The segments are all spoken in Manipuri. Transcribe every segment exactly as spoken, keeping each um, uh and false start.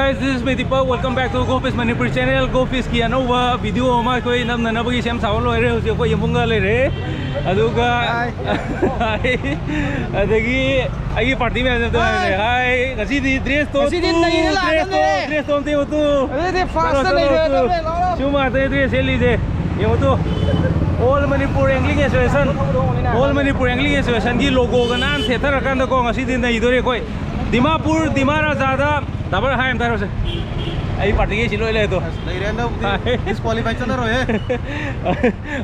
Guys, this is Meitipa. Welcome back to Go Fish Manipur channel. Go Fish ꯀꯤ ꯑꯅꯧꯕ video ꯑꯃ ꯑꯩꯈꯣꯏ ꯅꯝꯅꯅꯕꯒꯤ ꯁꯦꯝ ꯁꯥꯕ ꯂꯣꯏꯔꯦ꯫ ꯍꯧꯖꯤꯛ ꯑꯩꯈꯣꯏ ꯌꯨꯝꯕꯨꯡꯒ ꯂꯩꯔꯦ꯫ ꯑꯗꯨꯒ ꯑꯗꯒꯤ ꯑꯩꯒꯤ party ꯃꯌꯥꯝꯁꯦ ꯑꯝꯇ ꯉꯥꯏꯔꯦ꯫ Hi꯫ ꯉꯁꯤꯗꯤ dress ꯇꯣ ꯉꯁꯤꯗꯤ ꯇꯨ, ꯅꯩꯔ dress ꯇꯣ, ꯂꯥꯛꯑꯗꯕꯅꯦ꯫ Dress ꯇꯣ ꯑꯝꯇ ꯌꯦꯡꯉꯨ ꯇꯨ꯫ ꯑꯗꯨꯗꯤ first ꯆꯠꯂꯣ, ꯅꯩꯔꯦ ꯆꯠꯂꯣ, ꯑꯗꯨꯝ ꯆꯠꯂꯣ꯫ ꯂꯩ, ꯂꯥꯛꯑꯣ꯫ ꯁꯤꯒꯨꯝꯕ ꯉꯥꯛꯇꯅꯦ dress ꯁꯦꯠꯂꯤꯁꯦ꯫ ꯌꯦꯡꯉꯨ two. All Manipur Angling Association, All Manipur Angling Association ꯒꯤ logo ꯒ ꯅꯥꯟ ꯊꯦꯠꯊꯔꯀꯥꯟꯗꯀꯣ ꯉꯁꯤꯗꯤ ꯅꯩꯗꯣꯔꯦ ꯑꯩꯈꯣꯏ꯫ ꯗꯤꯃꯥꯄꯨꯔ, ꯗꯤꯃꯥ ꯔꯥꯖꯥꯗ double hi ꯑꯝꯇ ꯍꯥꯏꯔꯣꯁꯦ꯫ ꯑꯩ party ꯒꯤ ꯁꯤ ꯂꯣꯏ ꯂꯩ ꯑꯗꯣ꯫ ꯑꯁ, ꯂꯩꯔꯦ ꯍꯟꯗꯛꯇꯤ꯫ Hi꯫ Disqualify ꯆꯠꯂꯔꯣꯏꯍꯦ꯫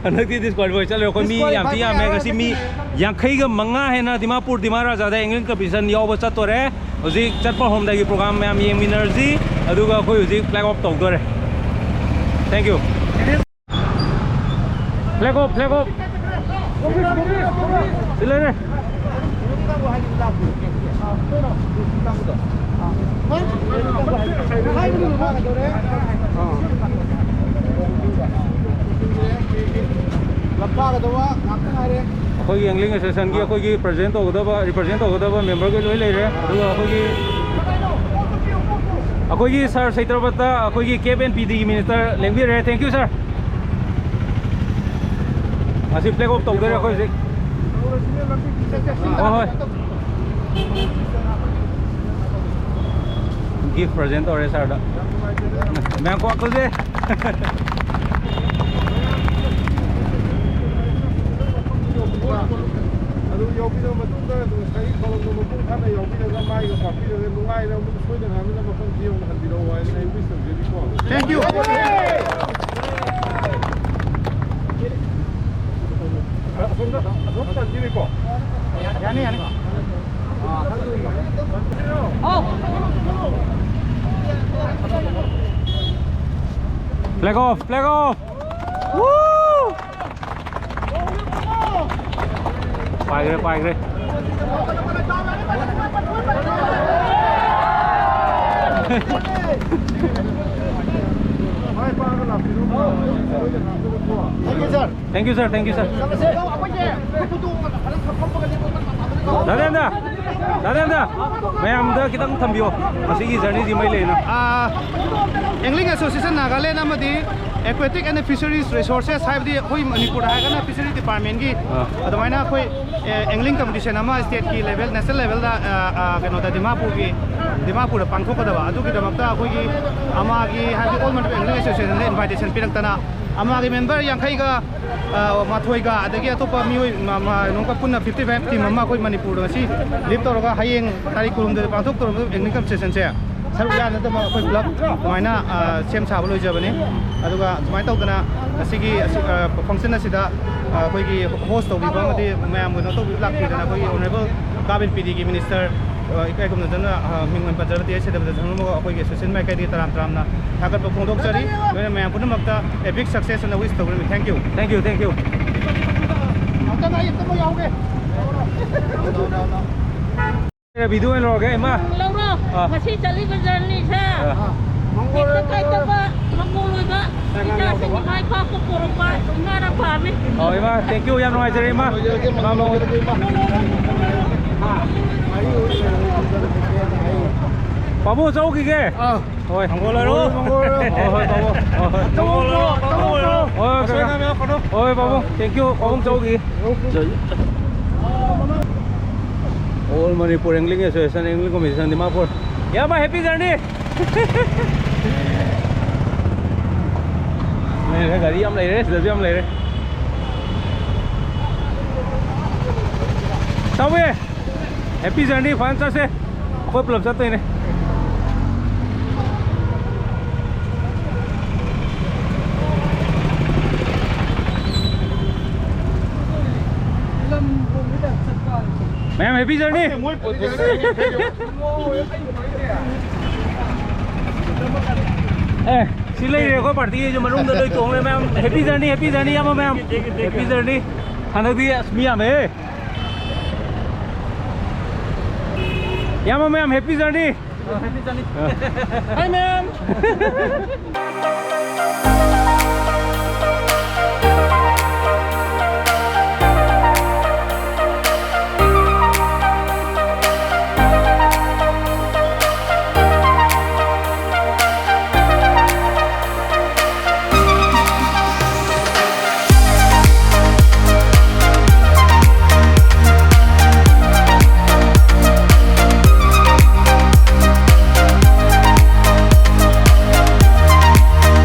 ꯍꯟꯗꯛꯇꯤ disqualify ꯆꯠꯂꯣꯏ꯫ ꯑꯩꯈꯣꯏ ꯃꯤ ꯌꯥꯝ ꯊꯤ ꯌꯥꯝꯃꯦ꯫ ꯉꯁꯤ ꯃꯤ ꯌꯥꯡꯈꯩꯒ ꯃꯉꯥ ꯍꯦꯟꯅ ꯗꯤꯃꯥꯄꯨꯔ ꯗꯤꯃꯥ ꯔꯥꯖꯥꯗ angling competition ꯌꯥꯎꯕ ꯆꯠꯇꯣꯔꯦ꯫ ꯍꯧꯖꯤꯛ ꯆꯠꯄ ꯍꯧꯔꯝꯗꯥꯏꯒꯤ program ꯃꯌꯥꯝ ꯌꯦꯡꯃꯤꯟꯅꯔꯁꯤ꯫ ꯑꯗꯨꯒ ꯑꯩꯈꯣꯏ ꯍꯧꯖꯤꯛ flag off ꯇꯧꯗꯣꯔꯦ꯫ Thank you꯫ Flag off, flag off꯫ ꯁꯤ ꯂꯩꯔꯦ꯫ ꯑꯩꯈꯣꯏꯒꯤ angling association ꯒꯤ ꯑꯩꯈꯣꯏꯒꯤ present ꯇꯧꯒꯗꯕ, represent ꯇꯧꯒꯗꯕ member ꯈꯩ ꯂꯣꯏ ꯂꯩꯔꯦ꯫ ꯑꯗꯨꯒ ꯑꯩꯈꯣꯏꯒꯤ, ꯑꯩꯈꯣꯏꯒꯤ sir ꯁꯩꯇ꯭ꯔꯕꯠꯇ ꯑꯩꯈꯣꯏꯒꯤ cap and P D ꯒꯤ minister ꯂꯦꯡꯕꯤꯔꯦ꯫ Thank you, sir꯫ ꯉꯁꯤ flag off ꯇꯧꯗꯣꯏꯔꯦ ꯑꯩꯈꯣꯏ ꯍꯧꯖꯤꯛ꯫ ꯍꯣꯏ, ꯍꯣꯏ꯫ Gift present ꯇꯧꯔꯦ sir ꯗ꯫ ꯃꯌꯥꯝ ꯀꯣ ꯀꯨꯜꯁꯦ꯫ ꯑꯗꯨ ꯌꯥꯎꯕꯤꯔꯕ ꯃꯇꯨꯡꯗ ꯉꯁꯥꯏꯒꯤ ꯊꯧꯔꯝꯗꯣ ꯃꯄꯨꯡ ꯐꯥꯅ ꯌꯥꯎꯕꯤꯔꯒ ꯃꯥꯏꯒ ꯄꯥꯛꯄꯤꯔꯒ ꯅꯨꯡꯉꯥꯏꯅ ꯑꯃꯨꯛ ꯁꯣꯏꯗꯅ ꯍꯥꯏꯕꯗ ꯃꯐꯝꯁꯤ ꯌꯧꯅ ꯍꯟꯕꯤꯔꯛꯑꯣ ꯍꯥꯏꯗꯅ ꯑꯩ wish ꯇꯧꯖꯔꯤꯀꯣ꯫ Thank you꯫ ꯑꯁꯣꯝꯗ, ꯑꯁꯣꯝ ꯆꯪꯈꯤꯅꯤꯀꯣ꯫ ꯌꯥꯅꯤ, ꯌꯥꯅꯤ꯫ Flag off, flag off꯫ Woo! ꯄꯥꯏꯈ꯭ꯔꯦ, ꯄꯥꯏꯈ꯭ꯔꯦ꯫ Thank you, sir. Thank you, sir. Thank you, sir. ꯅꯗꯦꯟꯗ꯫ ꯗꯥ ꯔꯦꯟꯗ, ꯃꯌꯥꯝꯗ ꯈꯤꯇꯪ ꯊꯝꯕꯤꯌꯣ, ꯃꯁꯤꯒꯤ ꯖꯔꯅꯤꯁꯤ ꯃꯩ ꯂꯩꯅ꯫ ꯑꯥ, Angling Association Nagaland ꯑꯃꯗꯤ Aquatic and Fisheries Resources ꯍꯥꯏꯕꯗꯤ ꯑꯩꯈꯣꯏ ꯃꯅꯤꯄꯨꯔꯗ ꯍꯥꯏꯔꯒꯅ ꯐꯤꯁꯔꯤ ꯗꯤꯄꯥꯔꯠꯃꯦꯟꯒꯤ ꯑꯥ꯫ ꯑꯗꯨꯃꯥꯏꯅ ꯑꯩꯈꯣꯏ, ꯑꯦ, angling competition ꯑꯃ ꯁ꯭ꯇꯦꯠꯀꯤ ꯂꯦꯚꯦꯜ, ꯅꯦꯁꯅꯦꯜ ꯂꯦꯚꯦꯜꯗ, ꯑ, ꯑ, ꯀꯩꯅꯣꯗ ꯗꯤꯃꯥꯄꯨꯔꯒꯤ, ꯗꯤꯃꯥꯄꯨꯔꯗ ꯄꯥꯡꯊꯣꯛꯀꯗꯕ, ꯑꯗꯨꯒꯤꯗꯃꯛꯇ ꯑꯩꯈꯣꯏꯒꯤ ꯑꯃꯥꯒꯤ, ꯍꯥꯏꯕꯗꯤ All Manipur Angling Association ꯗ ꯏꯟꯚꯥꯏꯇꯦꯁꯟ ꯄꯤꯔꯛꯇꯅ ꯑꯃꯥꯒꯤ ꯃꯦꯝꯕꯔ ꯌꯥꯡꯈꯩꯒ, ꯑ, ꯃꯥꯊꯣꯏꯒ, ꯑꯗꯒꯤ ꯑꯇꯣꯞꯄ ꯃꯤꯑꯣꯏ ꯃ-, ꯃ-, ꯅꯣꯡꯃ ꯄꯨꯟꯅ fifty five team ꯑꯃ ꯑꯩꯈꯣꯏ ꯃꯅꯤꯄꯨꯔꯗ ꯉꯁꯤ ꯂꯤꯐ ꯇꯧꯔꯒ ꯍꯌꯦꯡ ꯇꯥꯔꯤꯛ ꯀꯨꯟꯍꯨꯝꯗꯣꯏꯗ ꯄꯥꯡꯊꯣꯛꯇꯧꯔꯕ angling competition ꯁꯦ ꯁꯔꯨꯛ ꯌꯥꯅꯗꯕ ꯑꯩꯈꯣꯏ ꯄꯨꯂꯞ ꯑꯗꯨꯃꯥꯏꯅ, ꯑ, ꯁꯦꯝ ꯁꯥꯕ ꯂꯣꯏꯖꯕꯅꯤ꯫ ꯑꯗꯨꯒ ꯑꯗꯨꯃꯥꯏꯅ ꯇꯧꯗꯅ ꯉꯁꯤꯒꯤ ꯑꯁꯤ, ꯑ, function ꯑꯁꯤꯗ, ꯑ, ꯑꯩꯈꯣꯏꯒꯤ host ꯇꯧꯕꯤꯕ ꯑꯃꯗꯤ ꯃꯌꯥꯝ ꯀꯩꯅꯣ ꯇꯧꯕꯤꯕ ꯂꯥꯛꯄꯤꯗꯅ ꯑꯩꯈꯣꯏꯒꯤ Honourable ꯀꯥꯕꯤꯟ ꯄꯤ ꯗꯤꯒꯤ minister, ꯑ, ꯏꯀꯥꯏ ꯈꯨꯝꯅꯖꯅ, ꯑ, ꯃꯤꯡ ꯑꯣꯏꯅ ꯄꯟꯖꯔꯕꯗꯤ ꯑꯩ ꯁꯦꯗꯕꯗ ꯆꯪꯂꯝꯃꯒ ꯑꯩꯈꯣꯏꯒꯤ association ꯃꯥꯏꯀꯩꯗꯒꯤ ꯇꯔꯥꯝ ꯇꯔꯥꯝꯅ ꯊꯥꯒꯠꯄ ꯐꯣꯡꯗꯣꯛꯆꯔꯤ꯫ ꯂꯣꯏꯅ ꯃꯌꯥꯝ ꯄꯨꯝꯅꯃꯛꯇ a big success and wish ꯇꯧꯖꯔꯤ꯫ Thank you꯫ Thank you, thank you꯫ ꯑꯝꯇꯪ ꯑꯩ ꯑꯝꯇꯪ ꯌꯥꯎꯒꯦ꯫ ꯚꯤꯗꯤꯑꯣ ꯑꯣꯏꯅ ꯂꯧꯔꯒꯦ, ꯏꯃꯥ꯫ ꯂꯧꯔꯣ꯫ ꯑꯥ꯫ ꯉꯁꯤ ꯆꯠꯂꯤꯕ ꯖꯔꯅꯤꯁꯦ ꯑꯥ꯫ ꯍꯦꯛꯇ ꯀꯥꯏꯗꯕ, ꯃꯄꯨꯡ ꯑꯣꯏꯕ, ꯏꯆꯥꯁꯤꯡ ꯏꯃꯥ ꯏꯄꯥ ꯄꯣꯛꯄ ꯄꯣꯔꯛꯄ ꯏꯃꯥꯅ ꯄꯥꯝꯃꯤ꯫ ꯑꯣ, ꯏꯃꯥ, thank you, ꯌꯥꯝ ꯅꯨꯡꯉꯥꯏꯖꯔꯦ, ꯏꯃꯥ꯫ ꯏꯃꯥ, ꯃꯉꯣꯟꯗ ꯏꯃꯥ꯫ ꯄꯥꯕꯨꯡ ꯆꯧꯈꯤꯒꯦ꯫ ꯑꯥ꯫ ꯍꯣꯏ꯫ ꯃꯪꯒꯣꯜ ꯑꯣꯏꯔꯣ꯫ ꯃꯪꯒꯣꯜ ꯑꯣꯏꯔꯣ꯫ ꯍꯣꯏ, ꯍꯣꯏ, ꯄꯥꯕꯨꯡ꯫ ꯍꯣꯏ, ꯍꯣꯏ꯫ ꯃꯪꯒꯣꯜ ꯑꯣꯏꯔꯣ꯫ ꯍꯣꯏ, ꯍꯣꯏ, ꯀꯀꯥ꯫ ꯃꯪꯒꯣꯜ ꯑꯣꯏꯔꯣ꯫ ꯍꯣꯏ, ꯄꯥꯕꯨꯡ꯫ Thank you, ꯄꯥꯕꯨꯡ ꯆꯧꯈꯤꯒꯦ꯫ All Manipur Angling Association, Angling Commission, Dimapur. ꯏꯌꯥꯝꯕ, happy journey! ꯂꯩꯔꯦ, ꯒꯥꯔꯤ ꯌꯥꯝ ꯂꯩꯔꯦ, ꯁꯤꯗꯁꯨ ꯌꯥꯝ ꯂꯩꯔꯦ꯫ ꯇꯧꯋꯦ! Happy journey, ꯐꯖꯅ ꯆꯠꯁꯦ꯫ ꯑꯩꯈꯣꯏ ꯄꯨꯂꯞ ꯆꯠꯇꯣꯏꯅꯦ꯫ ꯃꯌꯥꯝ, happy journey! ꯑꯦ, ꯁꯤ ꯂꯩꯔꯦ ꯑꯩꯈꯣꯏ ꯄꯥꯔꯇꯤꯒꯤꯁꯨ ꯃꯅꯨꯡꯗ ꯂꯣꯏ ꯇꯣꯡꯂꯦ ꯃꯌꯥꯝ꯫ Happy journey, happy journey, ꯏꯌꯥꯝꯕ ꯃꯌꯥꯝ꯫ Happy journey꯫ ꯍꯟꯗꯛꯇꯤ ꯑꯁ ꯃꯤ ꯌꯥꯝꯃꯦꯍꯦ꯫ ꯏꯌꯥꯝꯕ ꯃꯌꯥꯝ, happy journey꯫ Hi, ma'am.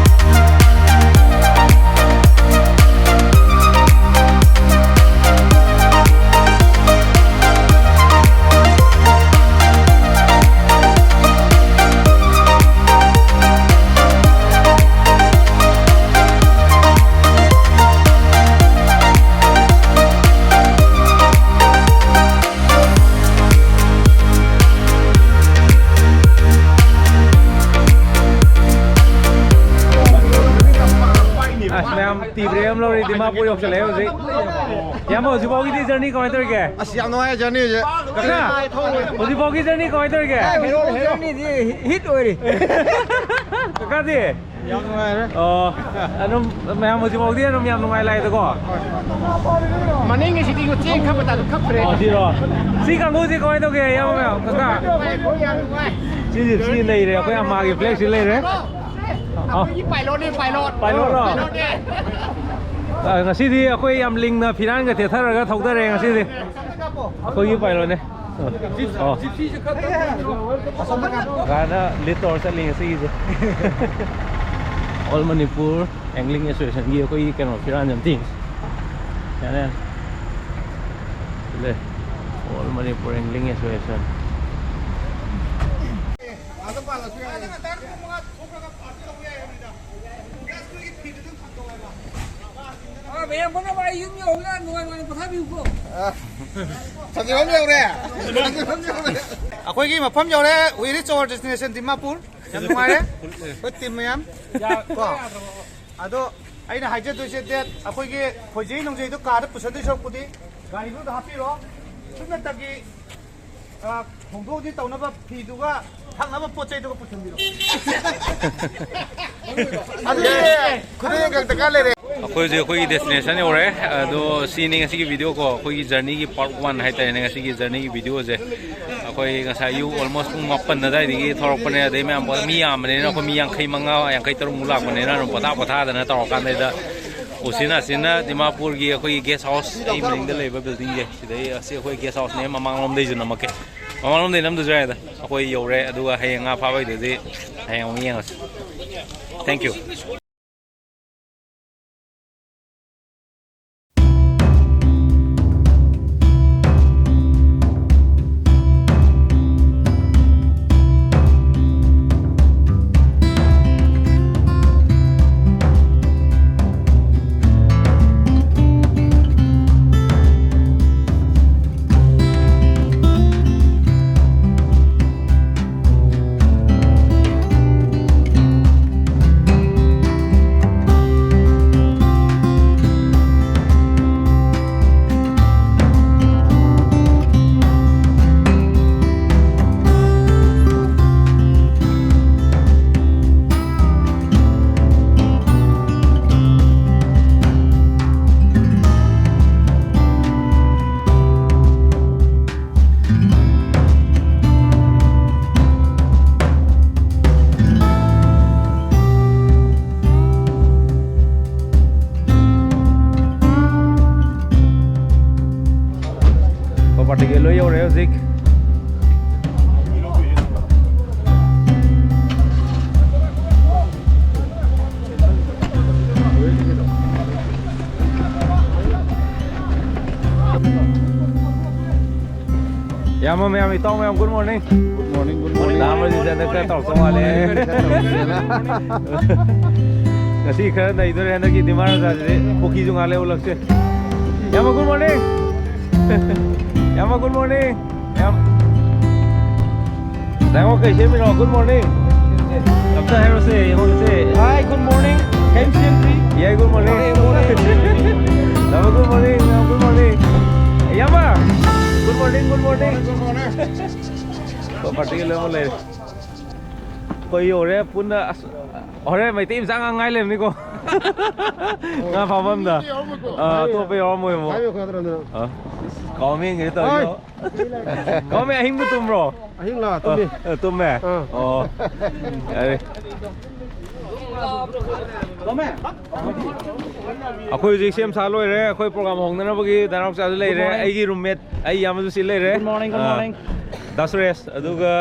ꯑꯁ, ꯃꯌꯥꯝ ꯇꯤ ꯕ꯭ꯔꯦꯛ ꯑꯃ ꯂꯧꯔꯤ, ꯗꯤꯃꯥꯄꯨꯔ ꯌꯧꯁꯜꯂꯛꯑꯦ ꯍꯧꯖꯤꯛ꯫ ꯏꯌꯥꯝꯕ, ꯍꯧꯖꯤꯛꯐꯥꯎꯒꯤꯗꯤ ꯖꯔꯅꯤ ꯀꯃꯥꯏꯅ ꯇꯧꯔꯤꯒꯦ? ꯑꯁ, ꯌꯥꯝ ꯅꯨꯡꯉꯥꯏ ꯖꯔꯅꯤꯁꯦ꯫ ꯀꯀꯥ, ꯍꯧꯖꯤꯛꯐꯥꯎꯒꯤ ꯖꯔꯅꯤ ꯀꯃꯥꯏꯅ ꯇꯧꯔꯤꯒꯦ? ꯖꯔꯅꯤꯗꯤ ꯍꯤꯠ ꯑꯣꯏꯔꯤ꯫ ꯀꯀꯥꯗꯤ? ꯌꯥꯝ ꯅꯨꯡꯉꯥꯏꯔꯦ꯫ ꯑꯣ, ꯑꯗꯨꯝ ꯃꯌꯥꯝ ꯍꯧꯖꯤꯛꯐꯥꯎꯗꯤ ꯑꯗꯨꯝ ꯌꯥꯝ ꯅꯨꯡꯉꯥꯏ ꯂꯥꯛꯑꯦꯗꯀꯣ? ꯃꯅꯤꯡꯒꯤꯁꯤꯗꯤ ꯆꯦꯡ ꯈꯞꯄ ꯇꯥꯏꯞꯇ ꯈꯞꯈ꯭ꯔꯦ꯫ ꯑꯣ, ꯁꯤꯔꯣ? ꯁꯤ ꯀꯥꯡꯕꯨꯁꯤ ꯀꯃꯥꯏꯅ ꯇꯧꯒꯦ, ꯏꯌꯥꯝꯕ ꯃꯌꯥꯝ? ꯀꯀꯥ? ꯁꯤꯁꯤ, ꯁꯤ ꯂꯩꯔꯦ, ꯑꯩꯈꯣꯏ ꯑꯃꯥꯒꯤ ꯐ꯭ꯂꯦꯛꯁꯤ ꯂꯩꯔꯦ꯫ ꯑꯥ꯫ ꯑꯩꯈꯣꯏꯒꯤ ꯄꯥꯏꯂꯣꯠꯅꯦ, ꯄꯥꯏꯂꯣꯠ꯫ ꯄꯥꯏꯂꯣꯠꯔꯣ? ꯄꯥꯏꯂꯣꯠꯅꯦ꯫ ꯑꯥ, ꯉꯁꯤꯗꯤ ꯑꯩꯈꯣꯏ ꯌꯥꯝ ꯂꯤꯡꯅ ꯐꯤꯔꯥꯟꯒ ꯊꯦꯠꯊꯔꯒ ꯊꯧꯗꯔꯦ ꯉꯁꯤꯗꯤ꯫ ꯑꯩꯈꯣꯏꯒꯤ ꯄꯥꯏꯂꯣꯠꯅꯦ꯫ ꯑꯣ꯫ ꯒꯥꯏꯅ ꯂꯤꯠ ꯇꯧꯔ ꯆꯠꯂꯤ ꯉꯁꯤꯒꯤꯁꯦ꯫ All Manipur Angling Associationꯒꯤ ꯑꯩꯈꯣꯏꯒꯤ ꯀꯩꯅꯣ ꯐꯤꯔꯥꯟ ꯌꯥꯝ ꯊꯦꯡꯉꯤ꯫ ꯌꯥꯅꯤ, ꯌꯥꯅꯤ꯫ ꯂꯩ꯫ All Manipur Angling Association꯫ ꯑꯥ, ꯃꯌꯥꯝ ꯄꯨꯝꯅꯃꯛ ꯑꯩ ꯌꯨꯝ ꯌꯧꯔꯒ ꯅꯨꯡꯉꯥꯏ ꯅꯨꯡꯉꯥꯏꯅ ꯄꯣꯊꯥꯕꯤꯌꯨꯀꯣ꯫ ꯑꯥ꯫ ꯁꯟꯖꯤꯕꯝ ꯌꯧꯔꯦ꯫ ꯁꯟꯖꯤꯕꯝ ꯌꯧꯔꯦ꯫ ꯑꯩꯈꯣꯏꯒꯤ ꯃꯐꯝ ꯌꯧꯔꯦ꯫ We reach our destination Dimapur. ꯌꯥꯝ ꯅꯨꯡꯉꯥꯏꯔꯦ꯫ ꯑꯩꯈꯣꯏ ꯇꯤꯝ ꯃꯌꯥꯝ꯫ ꯀꯣ꯫ ꯑꯗꯣ ꯑꯩꯅ ꯍꯥꯏꯖꯗꯣꯏꯁꯦ, ꯗꯦꯠ ꯑꯩꯈꯣꯏꯒꯤ ꯈꯣꯏꯖꯩ ꯅꯨꯡꯖꯩꯗꯣ ꯀꯥꯗ ꯄꯨꯁꯟꯗꯣꯏ ꯁꯔꯨꯛꯄꯨꯗꯤ ꯒꯥꯔꯤꯗꯨꯗ ꯍꯥꯞꯄꯤꯔꯣ꯫ ꯁꯨꯞꯅꯇꯒꯤ ꯑ, ꯍꯣꯡꯗꯣꯛ ꯍꯣꯡꯖꯤꯟ ꯇꯧꯅꯕ ꯐꯤꯗꯨꯒ ꯊꯛꯅꯕ ꯄꯣꯠ ꯆꯩꯗꯨꯒ ꯄꯨꯁꯤꯟꯕꯤꯔꯣ꯫ ꯑꯗꯨꯗꯤ ꯈꯨꯗꯩ ꯑꯃꯈꯛ ꯗꯔꯀꯥꯔ ꯂꯩꯔꯦ꯫ ꯑꯩꯈꯣꯏ ꯍꯧꯖꯤꯛ ꯑꯩꯈꯣꯏꯒꯤ destination ꯌꯧꯔꯦ꯫ ꯑꯗꯣ ꯁꯤꯅꯤ ꯉꯁꯤꯒꯤ video ꯀꯣ, ꯑꯩꯈꯣꯏꯒꯤ journey ꯒꯤ part one ꯍꯥꯏꯇꯥꯔꯦꯅꯦ ꯉꯁꯤꯒꯤ journey ꯒꯤ video ꯁꯦ꯫ ꯑꯩꯈꯣꯏ ꯉꯁꯥꯏ ꯑꯌꯨꯛ almost ꯄꯨꯡ ꯃꯥꯄꯟ ꯑꯗꯨꯋꯥꯏꯗꯒꯤ ꯊꯧꯔꯛꯄꯅꯦ꯫ ꯑꯗꯩ ꯃꯌꯥꯝ ꯄꯣ-, ꯃꯤ ꯌꯥꯝꯕꯅꯤꯅ ꯑꯩꯈꯣꯏ ꯃꯤ ꯌꯥꯡꯈꯩ ꯃꯉꯥ, ꯌꯥꯡꯈꯩ ꯇꯔꯨꯛ ꯃꯨꯛ ꯂꯥꯛꯄꯅꯤꯅ ꯑꯗꯨꯝ ꯄꯣꯊꯥ ꯄꯣꯊꯥꯗꯅ ꯇꯧꯔꯀꯥꯟꯗꯩꯗ ꯎꯆꯤꯟ ꯅꯥꯆꯤꯟꯅ ꯗꯤꯃꯥꯄꯨꯔꯒꯤ ꯑꯩꯈꯣꯏꯒꯤ guest house ꯑꯩ ꯃꯅꯤꯡꯗ ꯂꯩꯕ building ꯁꯦ ꯁꯤꯗꯩ ꯑꯁꯤ ꯑꯩꯈꯣꯏ guest house ꯅꯦ, ꯃꯃꯥꯡꯂꯣꯝꯗꯩꯁꯨ ꯅꯝꯃꯛꯀꯦ꯫ ꯃꯃꯥꯡꯂꯣꯝꯗꯩ ꯅꯝꯗꯁꯨ ꯌꯥꯏꯗ꯫ ꯑꯩꯈꯣꯏ ꯌꯧꯔꯦ, ꯑꯗꯨꯒ ꯍꯌꯦꯡ ꯉꯥ ꯐꯥꯕꯩꯗꯨꯗꯤ ꯍꯌꯦꯡ ꯑꯃꯨꯛ ꯌꯦꯡꯉꯁꯤ꯫ Thank you꯫ ꯌꯧꯔꯦ ꯍꯧꯖꯤꯛ꯫ ꯏꯌꯥꯝꯕ ꯃꯌꯥꯝ, ꯏꯇꯥꯎ ꯃꯌꯥꯝ, good morning꯫ Good morning, good morning. ꯅꯍꯥꯟ ꯍꯟꯗꯛ ꯈꯔ ꯇꯧꯔꯛꯇꯧ ꯃꯥꯜꯂꯦ꯫ ꯉꯁꯤ ꯈꯔ ꯅꯩꯗꯣꯔꯦ ꯍꯟꯗꯛꯀꯤ ꯗꯤꯃꯥꯟ ꯔꯥꯖꯥꯁꯤꯗꯤ꯫ ꯄꯨꯈ꯭ꯔꯤꯁꯨ ꯉꯥꯏꯍꯥꯛ ꯂꯩ ꯎꯠꯂꯛꯁꯦ꯫ ꯏꯌꯥꯝꯕ, good morning꯫ ꯏꯌꯥꯝꯕ, good morning꯫ ꯌꯥꯝ ꯅꯪꯉꯣ ꯀꯩ ꯁꯦꯝꯃꯤꯅꯣ? Good morning꯫ ꯑꯝꯇ ꯍꯥꯏꯔꯣꯁꯦ, ꯌꯦꯡꯍꯧꯁꯦ꯫ Hi, good morning꯫ ꯀꯩꯝ ꯁꯦꯝꯗ꯭ꯔꯤ꯫ ꯌꯥꯏ, good morning꯫ Morning, morning꯫ ꯇꯥꯃꯣ, good morning꯫ ꯃꯌꯥꯝ, good morning꯫ ꯏꯌꯥꯝꯕ, good morning, good morning꯫ Good morning꯫ Good morning꯫ ꯄꯥꯔꯇꯤꯒ ꯂꯣꯏꯅꯃꯛ ꯂꯩꯔꯦ꯫ ꯑꯩꯈꯣꯏ ꯌꯧꯔꯦ ꯄꯨꯟꯅ꯫ ꯑꯁ, ꯍꯣꯔꯦꯟ ꯃꯩꯇꯩ ꯃꯆꯥ ꯉꯥꯛ ꯉꯥꯏ ꯂꯩꯕꯅꯤꯀꯣ꯫ ꯉꯥ ꯐꯥꯐꯝꯗ꯫ ꯑꯥ, ꯑꯇꯣꯞꯄ ꯌꯥꯎꯔꯝꯃꯣꯏꯕ꯫ ꯍꯥꯏꯕ ꯈꯪꯗ꯭ꯔꯣ ꯅꯪ? ꯑꯥ꯫ ꯀꯥꯎꯃꯦꯟꯒꯤꯗꯤ ꯇꯧꯔꯤꯗꯣ꯫ ꯍꯣꯏ꯫ ꯀꯥꯎꯃꯦꯟ ꯑꯍꯤꯡꯕ ꯇꯨꯝꯕ꯭ꯔꯣ? ꯑꯍꯤꯡ ꯂꯥ ꯇꯨꯝꯃꯤ꯫ ꯑ, ꯇꯨꯝꯃꯦ? ꯑꯥ꯫ ꯑꯣ꯫ ꯌꯥꯔꯦ꯫ ꯑꯩꯈꯣꯏ ꯍꯧꯖꯤꯛ ꯁꯦꯝ ꯁꯥ ꯂꯣꯏꯔꯦ꯫ ꯑꯩꯈꯣꯏ program ꯍꯧꯅꯅꯕꯒꯤ ꯗꯥꯏꯅꯥꯎꯆꯥꯁꯨ ꯂꯩꯔꯦ꯫ Good morning꯫ ꯑꯩꯒꯤ roommate, ꯑꯩ ꯏꯌꯥꯝꯕꯁꯨ ꯁꯤ ꯂꯩꯔꯦ꯫ Good morning, good ꯑꯥ, morning꯫ ꯗꯥ ꯁꯨꯔꯦꯁ, ꯑꯗꯨꯒ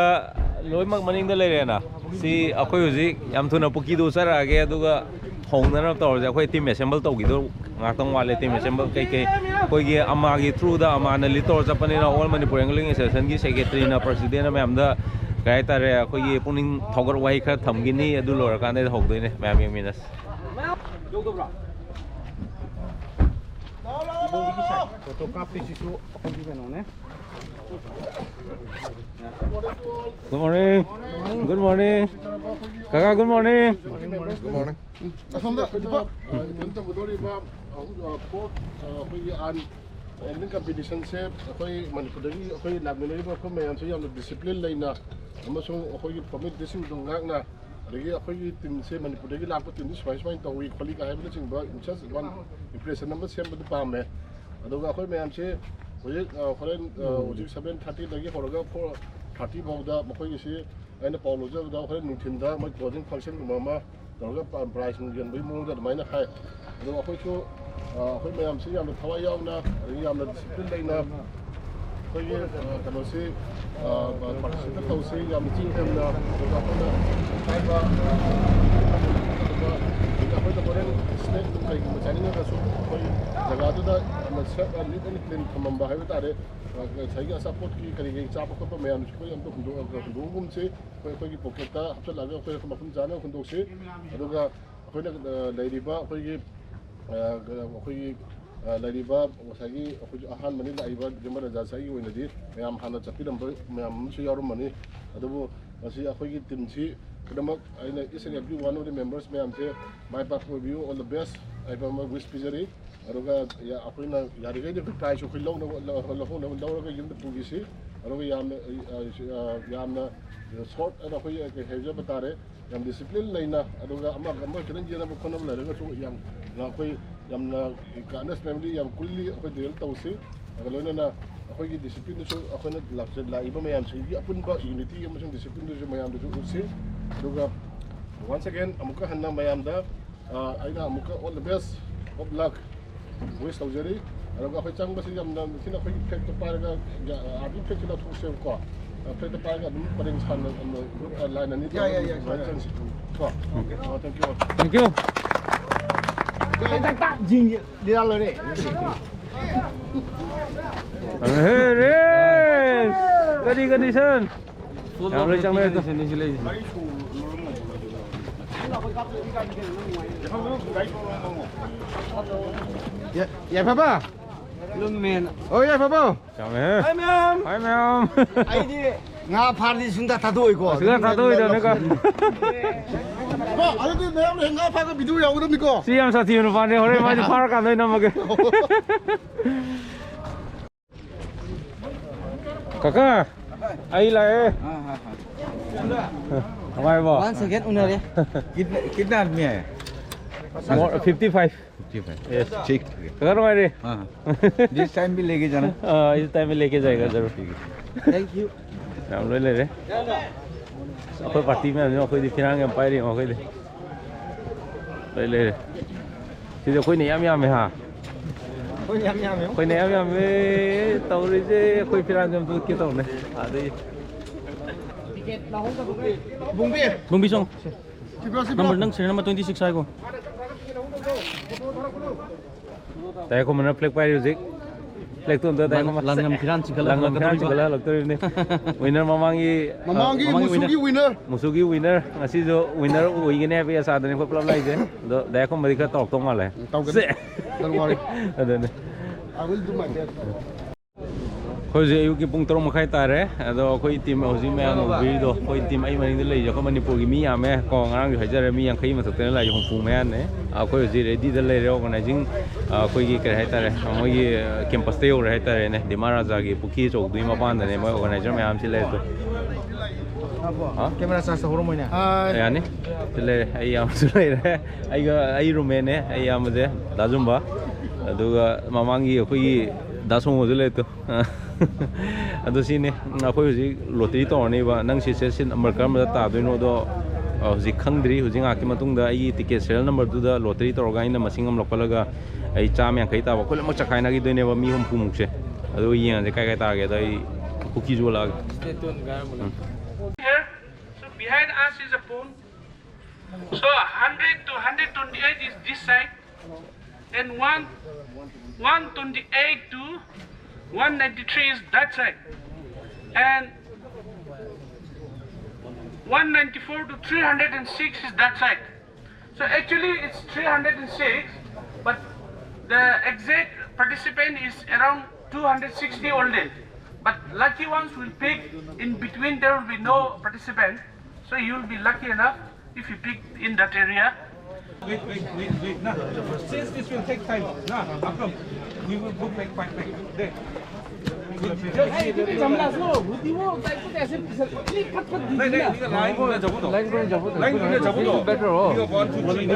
ꯂꯣꯏꯅꯃꯛ ꯃꯅꯤꯡꯗ ꯂꯩꯔꯦꯅ꯫ ꯁꯤ ꯑꯩꯈꯣꯏ ꯍꯧꯖꯤꯛ ꯌꯥꯝ ꯊꯨꯅ ꯄꯨꯈ꯭ꯔꯤꯗꯨ ꯆꯠꯂꯛꯑꯒꯦ, ꯑꯗꯨꯒ ꯍꯧꯅꯅꯕ ꯇꯧꯔꯁꯦ꯫ ꯑꯩꯈꯣꯏ team assemble ꯇꯧꯈꯤꯗꯧ ꯉꯥꯛꯇꯪ ꯋꯥꯠꯂꯦ꯫ Team assemble ꯀꯩꯀꯩ ꯑꯩꯈꯣꯏꯒꯤ ꯑꯃꯥꯒꯤ through ꯗ ꯑꯃꯥꯅ lead ꯇꯧꯔ ꯆꯠꯄꯅꯤꯅ, All Manipur Angling Association ꯒꯤ secretary ꯅ, president ꯅ ꯃꯌꯥꯝꯗ ꯀꯩ ꯍꯥꯏꯇꯥꯔꯦ, ꯑꯩꯈꯣꯏꯒꯤ ꯄꯨꯛꯅꯤꯡ ꯊꯧꯒꯠ ꯋꯥꯍꯩ ꯈꯔ ꯊꯝꯈꯤꯅꯤ꯫ ꯑꯗꯨ ꯂꯣꯏꯔꯀꯥꯟꯗ ꯍꯧꯗꯣꯏꯅꯦ꯫ ꯃꯌꯥꯝ ꯌꯦꯡꯃꯤꯟꯅꯁꯤ꯫ Photo ꯀꯥꯞꯄꯤꯁꯤꯁꯨ ꯑꯩꯈꯣꯏꯒꯤ ꯀꯩꯅꯣꯅꯦ꯫ Good morning. Good morning. ꯀꯀꯥ, good morning. Good morning. ꯑꯁꯣꯝꯗ ꯏꯄꯥ, ꯑ, event ꯇꯧꯒꯗꯧꯔꯤꯕ, ꯑ, ꯑ, fourth, ꯑ, ꯑꯩꯈꯣꯏꯒꯤ ꯑꯥꯔ ꯑꯦꯟ ꯑꯦꯟ competition ꯁꯦ ꯑꯩꯈꯣꯏ ꯃꯅꯤꯄꯨꯔꯗꯒꯤ ꯑꯩꯈꯣꯏ ꯂꯥꯛꯃꯤꯟꯅꯔꯤꯕ ꯑꯩꯈꯣꯏ ꯃꯌꯥꯝꯁꯦ ꯌꯥꯝꯅ discipline ꯂꯩꯅ ꯑꯃꯁꯨꯡ ꯑꯩꯈꯣꯏꯒꯤ formality ꯁꯤꯡꯗꯨ ꯉꯥꯛꯅ, ꯑꯗꯒꯤ ꯑꯩꯈꯣꯏꯒꯤ team ꯁꯦ ꯃꯅꯤꯄꯨꯔꯗꯒꯤ ꯂꯥꯛꯄ team ꯗꯤ ꯁꯨꯃꯥꯏ ꯁꯨꯃꯥꯏꯅ ꯇꯧꯏ ꯈꯣꯠꯂꯤ ꯀꯥꯏ ꯍꯥꯏꯕꯅꯆꯤꯡꯕ in such one impression ꯑꯃ ꯁꯦꯝꯕꯗꯨ ꯄꯥꯝꯃꯦ꯫ ꯑꯗꯨꯒ ꯑꯩꯈꯣꯏ ꯃꯌꯥꯝꯁꯦ ꯍꯧꯖꯤꯛ, ꯑ, ꯍꯣꯔꯦꯟ, ꯑ, ꯍꯧꯖꯤꯛ seven thirty ꯗꯒꯤ ꯍꯧꯔꯒ four thirty ꯐꯥꯎꯗ ꯃꯈꯣꯏꯒꯤꯁꯤ ꯑꯩꯅ ꯄꯥꯎ ꯂꯧꯖꯕꯗ ꯍꯣꯔꯦꯟ ꯅꯨꯡꯊꯤꯟꯗ ꯃꯣꯏ closing function ꯒꯨꯝꯕ ꯑꯃ ꯇꯧꯔꯒ ꯄ-, prize ꯅꯨꯡ ꯌꯦꯟꯕꯒꯤ ꯃꯑꯣꯡꯗ ꯑꯗꯨꯃꯥꯏꯅ ꯍꯥꯏ꯫ ꯑꯗꯣ ꯑꯩꯈꯣꯏꯁꯨ, ꯑ, ꯑꯩꯈꯣꯏ ꯃꯌꯥꯝꯁꯤ ꯌꯥꯝꯅ ꯊꯋꯥꯏ ꯌꯥꯎꯅ, ꯑꯗꯒꯤ ꯌꯥꯝꯅ discipline ꯂꯩꯅ, ꯑꯩꯈꯣꯏꯒꯤ, ꯑ, ꯀꯩꯅꯣꯁꯤ, ꯑ, ꯄꯥꯔꯇꯤꯁꯤꯄꯦꯠ ꯇꯧꯁꯤ, ꯌꯥꯝ ꯏꯆꯤꯡ ꯆꯝꯅ, ꯑꯗꯨꯒ ꯑꯩꯈꯣꯏꯅ ꯍꯥꯏꯕ, ꯑꯗꯨꯒ ꯑꯩꯈꯣꯏꯅ ꯍꯣꯔꯦꯟ ꯁ꯭ꯅꯦꯛ ꯀꯩꯒꯨꯝꯕ ꯆꯥꯅꯤꯡꯉꯒꯁꯨ ꯑꯩꯈꯣꯏ ꯖꯒꯥꯗꯨꯗ ꯌꯥꯝꯅ ꯁꯦꯞ, ꯅꯤꯠ ꯑꯦꯟ ꯀ꯭ꯂꯤꯟ ꯊꯝꯃꯝꯕ ꯍꯥꯏꯕ ꯇꯥꯔꯦ꯫ ꯑ, ꯉꯁꯥꯏꯒꯤ ꯑꯆꯥꯄꯣꯠꯀꯤ ꯀꯔꯤ ꯀꯔꯤ ꯆꯥꯕ ꯈꯣꯠꯄ ꯃꯌꯥꯝꯁꯨ ꯑꯩꯈꯣꯏ ꯑꯝꯇ ꯍꯨꯟꯗꯣꯛ-, ꯍꯨꯟꯗꯣꯛꯑꯒꯨꯝꯁꯤ꯫ ꯑꯩꯈꯣꯏ, ꯑꯩꯈꯣꯏꯒꯤ ꯄꯣꯀꯦꯠꯇ ꯍꯥꯞꯆꯤꯜꯂꯒ ꯑꯩꯈꯣꯏ ꯃꯐꯝ ꯆꯥꯅ ꯍꯨꯟꯗꯣꯛꯁꯤ꯫ ꯑꯗꯨꯒ ꯑꯩꯈꯣꯏꯅ, ꯑ, ꯂꯩꯔꯤꯕ ꯑꯩꯈꯣꯏꯒꯤ, ꯑ, ꯑꯩꯈꯣꯏꯒꯤ, ꯑ, ꯂꯩꯔꯤꯕ ꯉꯁꯥꯏꯒꯤ ꯑꯩꯈꯣꯏꯒꯤ ꯑꯍꯥꯟꯕꯅꯤ ꯂꯥꯛꯏꯕ ꯌꯨꯝꯕꯔ ꯔꯥꯖꯥꯁꯤ ꯑꯩꯒꯤ ꯑꯣꯏꯅꯗꯤ ꯃꯌꯥꯝ ꯍꯥꯟꯅ ꯆꯠꯄꯤꯔꯝꯕ ꯃꯌꯥꯝ ꯑꯃꯁꯨ ꯌꯥꯎꯔꯝꯃꯅꯤ꯫ ꯑꯗꯨꯕꯨ ꯉꯁꯤ ꯑꯩꯈꯣꯏꯒꯤ ꯇꯤꯝꯁꯤ ꯈꯨꯗꯤꯡꯃꯛ ꯑꯩꯅ each and every one of the members ꯃꯌꯥꯝꯁꯦ ꯃꯥꯏ ꯄꯥꯛꯄ ꯑꯣꯏꯕꯤꯌꯨ, all the best ꯍꯥꯏꯕ ꯑꯃ wish ꯄꯤꯖꯔꯤ꯫ ꯑꯗꯨꯒ ꯌꯥ-, ꯑꯩꯈꯣꯏꯅ ꯌꯥꯔꯤꯈꯩꯗꯤ ꯑꯩꯈꯣꯏ prize ꯁꯨ ꯑꯩꯈꯣꯏ ꯂꯧꯅꯕ, ꯂꯧ-, ꯂꯧꯍꯧꯅꯕ ꯂꯧꯔꯒ ꯌꯨꯝꯗ ꯄꯨꯈꯤꯁꯤ꯫ ꯑꯗꯨꯒ ꯌꯥꯝꯅ, ꯑ, ꯑ, ꯌꯥꯝꯅ short ꯑꯣꯏꯅ ꯑꯩꯈꯣꯏ ꯀꯩ ꯍꯥꯏꯖꯕ ꯇꯥꯔꯦ, ꯌꯥꯝ discipline ꯂꯩꯅ, ꯑꯗꯨꯒ ꯑꯃꯒ ꯑꯃꯒ ꯈꯤꯇꯪ ꯌꯦꯠꯅꯕ ꯈꯣꯠꯅꯕ ꯂꯩꯔꯒꯁꯨ ꯌꯥꯝ, ꯑꯩꯈꯣꯏ ꯌꯥꯝꯅ kindness family ꯌꯥꯝ ꯀꯨꯜꯂꯤ ꯑꯩꯈꯣꯏ deal ꯇꯧꯁꯤ꯫ ꯑꯗꯨꯒ ꯂꯣꯏꯅꯅ ꯑꯩꯈꯣꯏꯒꯤ discipline ꯗꯨꯁꯨ ꯑꯩꯈꯣꯏꯅ ꯂꯥꯛꯆ-, ꯂꯥꯛꯏꯕ ꯃꯌꯥꯝꯁꯤꯡꯒꯤ ꯑꯄꯨꯟꯕ unity ꯑꯃꯁꯨꯡ discipline ꯗꯨꯁꯨ ꯃꯌꯥꯝꯗꯁꯨ ꯎꯠꯁꯤ꯫ ꯑꯗꯨꯒ once again ꯑꯃꯨꯛꯀ ꯍꯟꯅ ꯃꯌꯥꯝꯗ, ꯑ, ꯑꯩꯅ ꯑꯃꯨꯛꯀ all the best of luck wish ꯇꯧꯖꯔꯤ꯫ ꯑꯗꯨꯒ ꯑꯩꯈꯣꯏ ꯆꯪꯕꯁꯤ ꯌꯥꯝꯅ ꯊꯤꯅ ꯑꯩꯈꯣꯏꯒꯤ flag ꯇꯣ ꯄꯥꯏꯔꯒ, ꯑ, army flag ꯁꯤ ꯂꯧꯊꯣꯛꯁꯦꯕꯀꯣ꯫ ꯑ, flag ꯇꯣ ꯄꯥꯏꯔꯒ ꯑꯗꯨꯝ ꯄꯔꯦꯡ ꯁꯥꯟꯅ, ꯑ, group, ꯑ, line ꯑꯅꯤ ꯌꯥꯏ, ꯌꯥꯏ, ꯌꯥꯏ, ꯇꯧꯔꯒ ꯌꯥꯏ꯫ ꯆꯪꯁꯤ꯫ ꯀꯣ꯫ Okay. ꯑ, thank you꯫ Thank you꯫ ꯇꯥꯛ, ꯇꯥꯛ, ꯇꯥꯛ, ꯖꯤꯡ, ꯖꯤꯡ꯫ ꯂꯤꯂꯥ ꯂꯣꯏꯔꯦ꯫ ꯍꯦ, ꯔꯦꯁ! ꯀꯔꯤ condition? ꯌꯥꯝ ꯂꯣꯏ ꯆꯪꯂꯦ ꯑꯗꯣ꯫ ꯌꯥ-, ꯌꯥꯏꯐꯕ? ꯂꯨꯝꯃꯦꯅ꯫ ꯑꯣ, ꯌꯥꯏꯐꯕ꯫ ꯆꯥꯎꯔꯦꯍꯦ꯫ ꯍꯥꯏ ꯃꯌꯥꯝ꯫ ꯍꯥꯏ ꯃꯌꯥꯝ꯫ ꯑꯩꯗꯤ ꯉꯥ ꯐꯥꯔꯗꯤ ꯁꯨꯡꯊꯥ ꯊꯥꯗꯣꯛꯑꯣꯏꯀꯣ꯫ ꯁꯨꯡꯊꯥ ꯊꯥꯗꯣꯛꯑꯣꯏꯗꯕꯅꯤꯀꯣ꯫ ꯀꯣ, ꯑꯗꯨꯗꯤ ꯃꯌꯥꯝ ꯉꯥ ꯐꯥꯔꯒ video ꯌꯥꯎꯒꯗꯕꯅꯤꯀꯣ꯫ ꯁꯤ ꯌꯥꯝ ꯁꯥꯊꯤꯕ ꯅꯨꯄꯥꯅꯦ, ꯍꯣꯔꯦꯟ ꯃꯥꯗꯤ ꯐꯥꯔꯀꯥꯟꯗ ꯑꯣꯏꯅ ꯅꯝꯃꯒꯦ꯫ ꯀꯀꯥ, ꯑꯩ ꯂꯥꯛꯑꯦ꯫ ꯅꯨꯡꯉꯥꯏꯔꯤꯕꯣ? Once again ꯎꯅꯔꯦ꯫ कितना, कितना आदमी है? More, fifty five. Fifty five. Yes. ठीक, ठीक है। ꯀꯀꯥ ꯅꯨꯡꯉꯥꯏꯔꯤ? हाँ, हाँ। जिस टाइम भी लेके जाना। ꯑꯥ, इस टाइम में लेके जाएगा जरूर। ठीक है। Thank you꯫ ꯌꯥꯝ ꯂꯣꯏ ꯂꯩꯔꯦ꯫ ꯑꯩꯈꯣꯏ ꯄꯥꯔꯇꯤ ꯃꯌꯥꯝꯁꯤꯅ ꯑꯩꯈꯣꯏꯗꯤ ꯐꯤꯔꯥꯡ ꯌꯥꯝ ꯄꯥꯏꯔꯤ ꯌꯦꯡꯉꯣ ꯑꯩꯈꯣꯏꯗꯤ꯫ ꯂꯣꯏ ꯂꯩꯔꯦ꯫ ꯁꯤꯗꯤ ꯑꯩꯈꯣꯏꯅ ꯌꯥꯝ ꯌꯥꯝꯃꯦ ꯍꯥ꯫ ꯑꯩꯈꯣꯏꯅ ꯌꯥꯝ ꯌꯥꯝꯃꯦ꯫ ꯑꯩꯈꯣꯏꯅ ꯌꯥꯝ ꯌꯥꯝꯃꯦ꯫ ꯇꯧꯔꯤꯁꯦ ꯑꯩꯈꯣꯏ ꯐꯤꯔꯥꯟꯁꯦ ꯑꯝꯇ ꯎꯠꯀꯦ ꯇꯧꯅꯦ꯫ ꯑꯗꯩ ꯕꯨꯡꯕꯤ꯫ ꯕꯨꯡꯕꯤ ꯁꯣꯡ꯫ ꯅꯝꯕꯔ ꯅꯪ ꯁꯤꯔꯤꯌꯦꯜ ꯅꯝꯕꯔ twenty six ꯍꯥꯏꯀꯣ꯫ ꯇꯥꯏꯈꯣꯝꯕꯅ ꯐ꯭ꯂꯦꯛ ꯄꯥꯏꯔꯤ ꯍꯧꯖꯤꯛ꯫ ꯐ꯭ꯂꯦꯛꯇꯣ ꯑꯝꯇ ꯇꯥꯏꯈꯣꯝꯕ꯫ ꯂꯥꯡꯉꯝ ꯐꯤꯔꯥꯟ ꯆꯤꯡꯈꯠꯂ ꯂꯥꯡꯉꯝ ꯐꯤꯔꯥꯟ ꯍꯜꯂꯛꯀꯗꯧꯔꯤꯕꯅꯤ꯫ ꯆꯤꯡꯈꯠꯂ ꯍꯜꯂꯛꯇꯧꯔꯤꯕꯅꯤ꯫ ꯋꯤꯅꯔ ꯃꯃꯥꯡꯒꯤ, ꯃꯃꯥꯡꯒꯤ ꯑ, ꯃꯃꯥꯡꯒꯤ ꯃꯨꯁꯨꯒꯤ ꯋꯤꯅꯔ꯫ ꯃꯨꯁꯨꯒꯤ ꯋꯤꯅꯔ꯫ ꯉꯁꯤꯁꯨ ꯋꯤꯅꯔ ꯑꯣꯏꯒꯅꯤ ꯍꯥꯏꯕꯒꯤ ꯑꯁꯥꯗꯅꯤ ꯑꯩꯈꯣꯏ ꯄꯨꯂꯞ ꯂꯥꯛꯏꯁꯦ꯫ ꯑꯗꯣ ꯗꯥꯏꯈꯣꯝꯕꯗꯤ ꯈꯔ ꯇꯧꯔꯛꯇꯧ ꯃꯥꯜꯂꯦ꯫ ꯇꯧꯒꯅꯤ꯫ ꯁꯦ꯫ Don't worry꯫ ꯑꯗꯨꯅꯤ꯫ I will do my best꯫ ꯑꯩꯈꯣꯏ ꯍꯧꯖꯤꯛ ꯑꯌꯨꯛꯀꯤ ꯄꯨꯡ ꯇꯔꯨꯛ ꯃꯈꯥꯏ ꯇꯥꯔꯦ꯫ ꯑꯗꯣ ꯑꯩꯈꯣꯏ ꯇꯤꯝ ꯍꯧꯖꯤꯛ ꯃꯌꯥꯝ ꯎꯕꯤꯔꯤꯗꯣ, ꯑꯩꯈꯣꯏ ꯇꯤꯝ ꯑꯩ ꯃꯅꯤꯡꯗ ꯂꯩꯔꯤꯁꯦ ꯑꯩꯈꯣꯏ ꯃꯅꯤꯄꯨꯔꯒꯤ ꯃꯤ ꯌꯥꯝꯃꯦ ꯀꯣ꯫ ꯉꯔꯥꯡꯁꯨ ꯍꯥꯏꯖꯔꯦ, ꯃꯤ ꯌꯥꯡꯈꯩ ꯃꯊꯛꯇꯅ ꯂꯥꯛꯏꯁꯦ, ꯍꯨꯝꯐꯨ ꯃꯌꯥꯅꯦ꯫ ꯑꯩꯈꯣꯏ ꯍꯧꯖꯤꯛ ꯔꯦꯗꯤꯗ ꯂꯩꯔꯦ꯫ ꯑꯣꯔꯒꯅꯥꯏꯖꯤꯡ, ꯑꯩꯈꯣꯏꯒꯤ ꯀꯔꯤ ꯍꯥꯏꯇꯥꯔꯦ, ꯃꯣꯏꯒꯤ ꯀꯦꯝꯄꯁꯇ ꯌꯧꯔꯦ ꯍꯥꯏꯇꯥꯔꯦꯅꯦ꯫ ꯗꯤꯃꯥ ꯔꯥꯖꯥꯒꯤ ꯄꯨꯈ꯭ꯔꯤ ꯑꯆꯧꯕꯗꯨꯒꯤ ꯃꯄꯥꯟꯗꯅꯦ ꯃꯣꯏ ꯑꯣꯔꯒꯅꯥꯏꯖꯔ ꯃꯌꯥꯝꯁꯤ ꯂꯩꯔꯦ꯫ ꯍꯥ? ꯀꯦꯃꯦꯔꯥ ꯆꯥꯔꯖ ꯇꯧꯍꯧꯔꯝꯃꯣꯏꯅꯦ꯫ ꯌꯥꯅꯤ꯫ ꯁꯤ ꯂꯩꯔꯦ, ꯑꯩ ꯏꯌꯥꯝꯕꯁꯨ ꯂꯩꯔꯦ꯫ ꯑꯩꯒ, ꯑꯩ ꯔꯨꯝꯃꯦꯠꯅꯦ, ꯑꯩ ꯏꯌꯥꯝꯕꯁꯦ ꯗꯥ ꯖꯨꯝꯕ꯫ ꯑꯗꯨꯒ ꯃꯃꯥꯡꯒꯤ ꯑꯩꯈꯣꯏꯒꯤ ꯗꯥ ꯁꯣꯃꯣꯁꯨ ꯂꯩꯔꯦ ꯇꯨ꯫ ꯑꯗꯣ ꯁꯤꯅꯤ, ꯑꯩꯈꯣꯏ ꯍꯧꯖꯤꯛ ꯂꯣꯇꯔꯤ ꯇꯧꯔꯅꯤꯕ꯫ ꯅꯪ ꯁꯤ ꯁꯦꯠꯁꯤ ꯅꯝꯕꯔ ꯀꯔꯝꯕꯗ ꯇꯥꯗꯣꯏꯅꯣꯗꯣ, ꯑ, ꯍꯧꯖꯤꯛ ꯈꯪꯗ꯭ꯔꯤ꯫ ꯍꯧꯖꯤꯛ ꯉꯥꯏꯍꯥꯛꯀꯤ ꯃꯇꯨꯡꯗ ꯑꯩꯒꯤ ꯇꯤꯀꯦꯠ ꯁꯦꯔꯤꯌꯦꯜ ꯅꯝꯕꯔꯗꯨꯗ ꯂꯣꯇꯔꯤ ꯇꯧꯔꯒ ꯑꯩꯅ ꯃꯁꯤꯡ ꯑꯃ ꯂꯧꯈꯠꯂꯒ ꯑꯩ ꯆꯥꯝꯃ ꯌꯥꯡꯈꯩ ꯇꯥꯕ ꯑꯩꯈꯣꯏ ꯂꯣꯏꯅꯃꯛ ꯆꯈꯥꯏꯅꯈꯤꯗꯣꯏꯅꯦꯕ, ꯃꯤ ꯍꯨꯝꯐꯨꯃꯨꯛꯁꯦ꯫ ꯑꯗꯨꯒ ꯌꯦꯡꯉꯁꯦ ꯀꯥꯏ ꯀꯥꯏ ꯇꯥꯒꯦꯗꯣ꯫ ꯑꯩ ꯀꯨꯀꯤꯁꯨ ꯑꯣꯜꯂꯛꯑꯒꯦ꯫ Stay tuned, guys. Um. Here, so behind us is a pond. So hundred to hundred twenty-eight is this side, and one, one twenty-eight to one ninety-three is that side, and one ninety-four to three hundred and six is that side. So actually it's three hundred and six, but the exact participant is around two hundred sixty only. But lucky ones will pick, in between there will be no participant. So you will be lucky enough if you pick in that area. Wait, wait, wait, wait. Nah. Since this will take time, nah, Akram, we will go back, back, back. There. नहीं, नहीं, नहीं, नहीं, लाइन को नहीं जाबो दो। लाइन को नहीं जाबो दो। लाइन को नहीं जाबो दो। बेटर हो। ये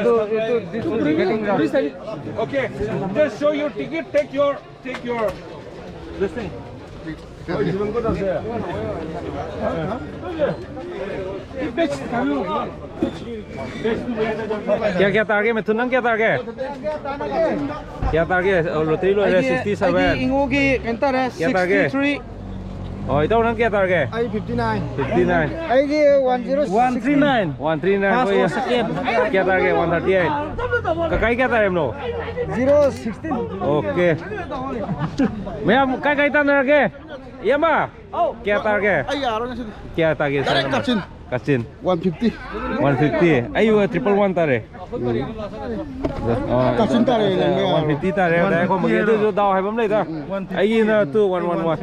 तो, ये तो, this is getting rough। Okay, just show your ticket, take your, take your, this thing. ꯀꯌꯥ ꯀꯌꯥ ꯇꯥꯔꯒꯦ, ꯃꯤꯊꯨꯟ? ꯅꯪ ꯀꯌꯥ ꯇꯥꯔꯒꯦ? ꯀꯌꯥ ꯇꯥꯔꯒꯦ? ꯑꯣ, ꯂꯣꯇꯔꯤ ꯂꯣꯏꯔꯦ, ꯑꯩꯒꯤ, ꯁꯤꯛꯁꯇꯤ ꯁꯚꯦꯟ꯫ ꯑꯩꯒꯤ ꯏꯉꯣꯒꯤ ꯀꯩꯅꯣ ꯇꯥꯔꯦ, ꯀꯌꯥ ꯇꯥꯔꯒꯦ? Sixty three. ꯑꯣ, ꯏꯇꯥꯎ, ꯅꯪ ꯀꯌꯥ ꯇꯥꯔꯒꯦ? ꯑꯩ ꯐꯤꯐꯇꯤ ꯅꯥꯏꯟ꯫ Fifty nine. ꯑꯩꯒꯤ one zero six nine. One three nine. First ꯑꯣꯏꯌꯦ꯫ ꯑꯣ, second꯫ ꯀꯌꯥ ꯇꯥꯔꯒꯦ? One thirty eight. ꯀꯀꯥꯏ ꯀꯌꯥ ꯇꯥꯔꯦꯕꯅꯣ? Zero sixteen. ꯑꯣꯀꯦ꯫ ꯃꯌꯥꯝ ꯀꯥꯏ ꯀꯥꯏ ꯇꯥꯟꯅꯔꯒꯦ? ꯏꯌꯥꯝꯕ? ꯀꯌꯥ ꯇꯥꯔꯒꯦ? ꯑꯩ ꯌꯥꯔꯣꯏ ꯉꯁꯤꯗꯤ꯫ ꯀꯌꯥ ꯇꯥꯒꯦ, ꯁꯥꯔ? ꯗꯥꯏꯔꯦꯛ ꯀꯥꯆꯤꯟ꯫ ꯀꯥꯆꯤꯟ꯫ One fifty. One fifty. ꯑꯩ ꯇ꯭ꯔꯤꯄꯜ ꯋꯥꯟ ꯇꯥꯔꯦ꯫ ꯑꯥ, ꯀꯥꯆꯤꯟ ꯇꯥꯔꯦ, ꯂꯪꯕ ꯌꯥꯔꯣꯏ꯫ ꯋꯥꯟ ꯐꯤꯐꯇꯤ ꯇꯥꯔꯦ, ꯗꯥꯏꯔꯦꯛ ꯈꯨꯝꯕꯒꯤ꯫ ꯑꯗꯨꯁꯨ ꯗꯥꯎ ꯍꯥꯏꯕ ꯑꯃ ꯂꯩꯗ꯫ ꯑꯩꯒꯤꯅ ꯇꯨ ꯋꯥꯟ ꯋꯥꯟ ꯋꯥꯟ꯫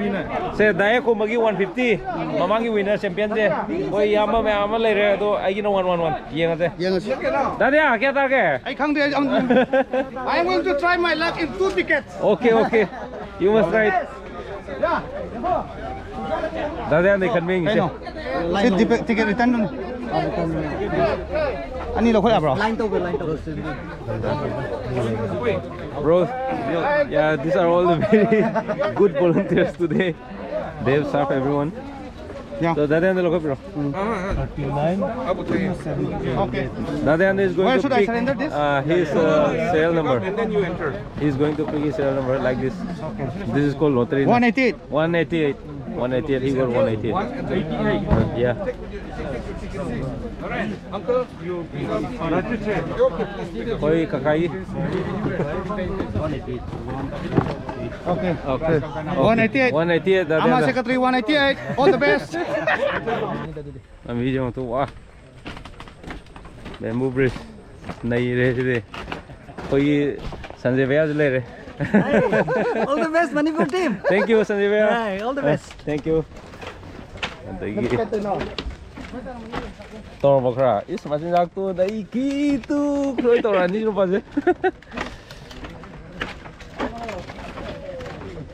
ꯁꯦ, ꯗꯥꯏꯔꯦꯛ ꯈꯨꯝꯕꯒꯤ ꯋꯥꯟ ꯐꯤꯐꯇꯤ꯫ ꯃꯃꯥꯡꯒꯤ ꯋꯤꯟꯅꯔ ꯆꯦꯝꯄꯤꯌꯟꯁꯦ꯫ ꯑꯩꯈꯣꯏ ꯏꯌꯥꯝꯕ ꯃꯌꯥꯝ ꯑꯃ ꯂꯩꯔꯦ, ꯑꯗꯣ ꯑꯩꯒꯤꯅ ꯋꯥꯟ ꯋꯥꯟ ꯋꯥꯟ꯫ ꯌꯦꯡꯉꯁꯦ꯫ ꯌꯦꯡꯉꯁꯤ꯫ ꯗꯥꯗꯤꯌꯥ, ꯀꯌꯥ ꯇꯥꯔꯒꯦ? ꯑꯩ ꯈꯪꯗꯦ, ꯑꯩ ꯑꯃꯨꯛ ꯌꯦꯡꯒꯦ꯫ I am going to try my luck in two tickets. Okay, okay. You must try it. ꯗꯥꯗꯤꯌꯥ, ꯅꯩ ꯈꯟꯕ ꯌꯦꯡꯉꯤꯁꯦ꯫ ꯀꯩꯅꯣ? ꯁꯤ ꯇꯤꯀꯦꯠ, ꯇꯤꯀꯦꯠ ꯔꯤꯇꯔꯟꯗꯨꯅꯤ꯫ ꯑꯅꯤ ꯂꯧꯈꯠ ꯌꯥꯕ꯭ꯔꯣ? Line ꯇꯧꯒꯦ, line ꯇꯧꯒꯦ꯫ Bro, yeah, these are all the very good volunteers today. They have served everyone. Yeah. So, ꯗꯥꯗꯤꯌꯥ, ꯑꯝꯇ ꯂꯧꯈꯠꯄꯤꯔꯣ꯫ ꯎꯝ꯫ Okay. ꯗꯥꯗꯤꯌꯥ is going Where to should I pick, surrender this? Uh, his, uh, serial number. And then you enter. He's going to pick his serial number like this. Okay. This is called lottery. One eighty-eight. One eighty-eight. One eighty-eight. He got one eighty-eight. One eighty-eight. Yeah. All right, uncle. ꯍꯣꯏ, ꯀꯀꯥꯒꯤ꯫ Okay. Okay. One eighty-eight. One eighty-eight, ꯗꯥꯗꯥ꯫ I'm a secretary, one eighty-eight. All the best. ꯂꯝꯕꯤꯁꯦ ꯌꯦꯡꯉꯨ ꯇꯨ, ꯋꯥ꯫ Bamboo bridge꯫ ꯅꯩꯔꯦ ꯁꯤꯗꯤ꯫ ꯑꯩꯈꯣꯏꯒꯤ ꯁꯟꯖꯦ ꯚꯩꯌꯥꯁꯨ ꯂꯩꯔꯦ꯫ All the best, Manipur team. Thank you, Sanjay ꯚꯩꯌꯥ꯫ Hey, all the best. Thank you. ꯑꯗꯒꯤ ꯇꯧꯔꯕ ꯈꯔ꯫ ꯏꯁ, ꯃꯆꯤꯟꯖꯥꯛꯇꯨ ꯑꯗꯩ ꯀꯤꯇꯨ ꯂꯣꯏ ꯇꯧꯔꯛꯑꯅꯤ ꯅꯨꯄꯥꯁꯦ꯫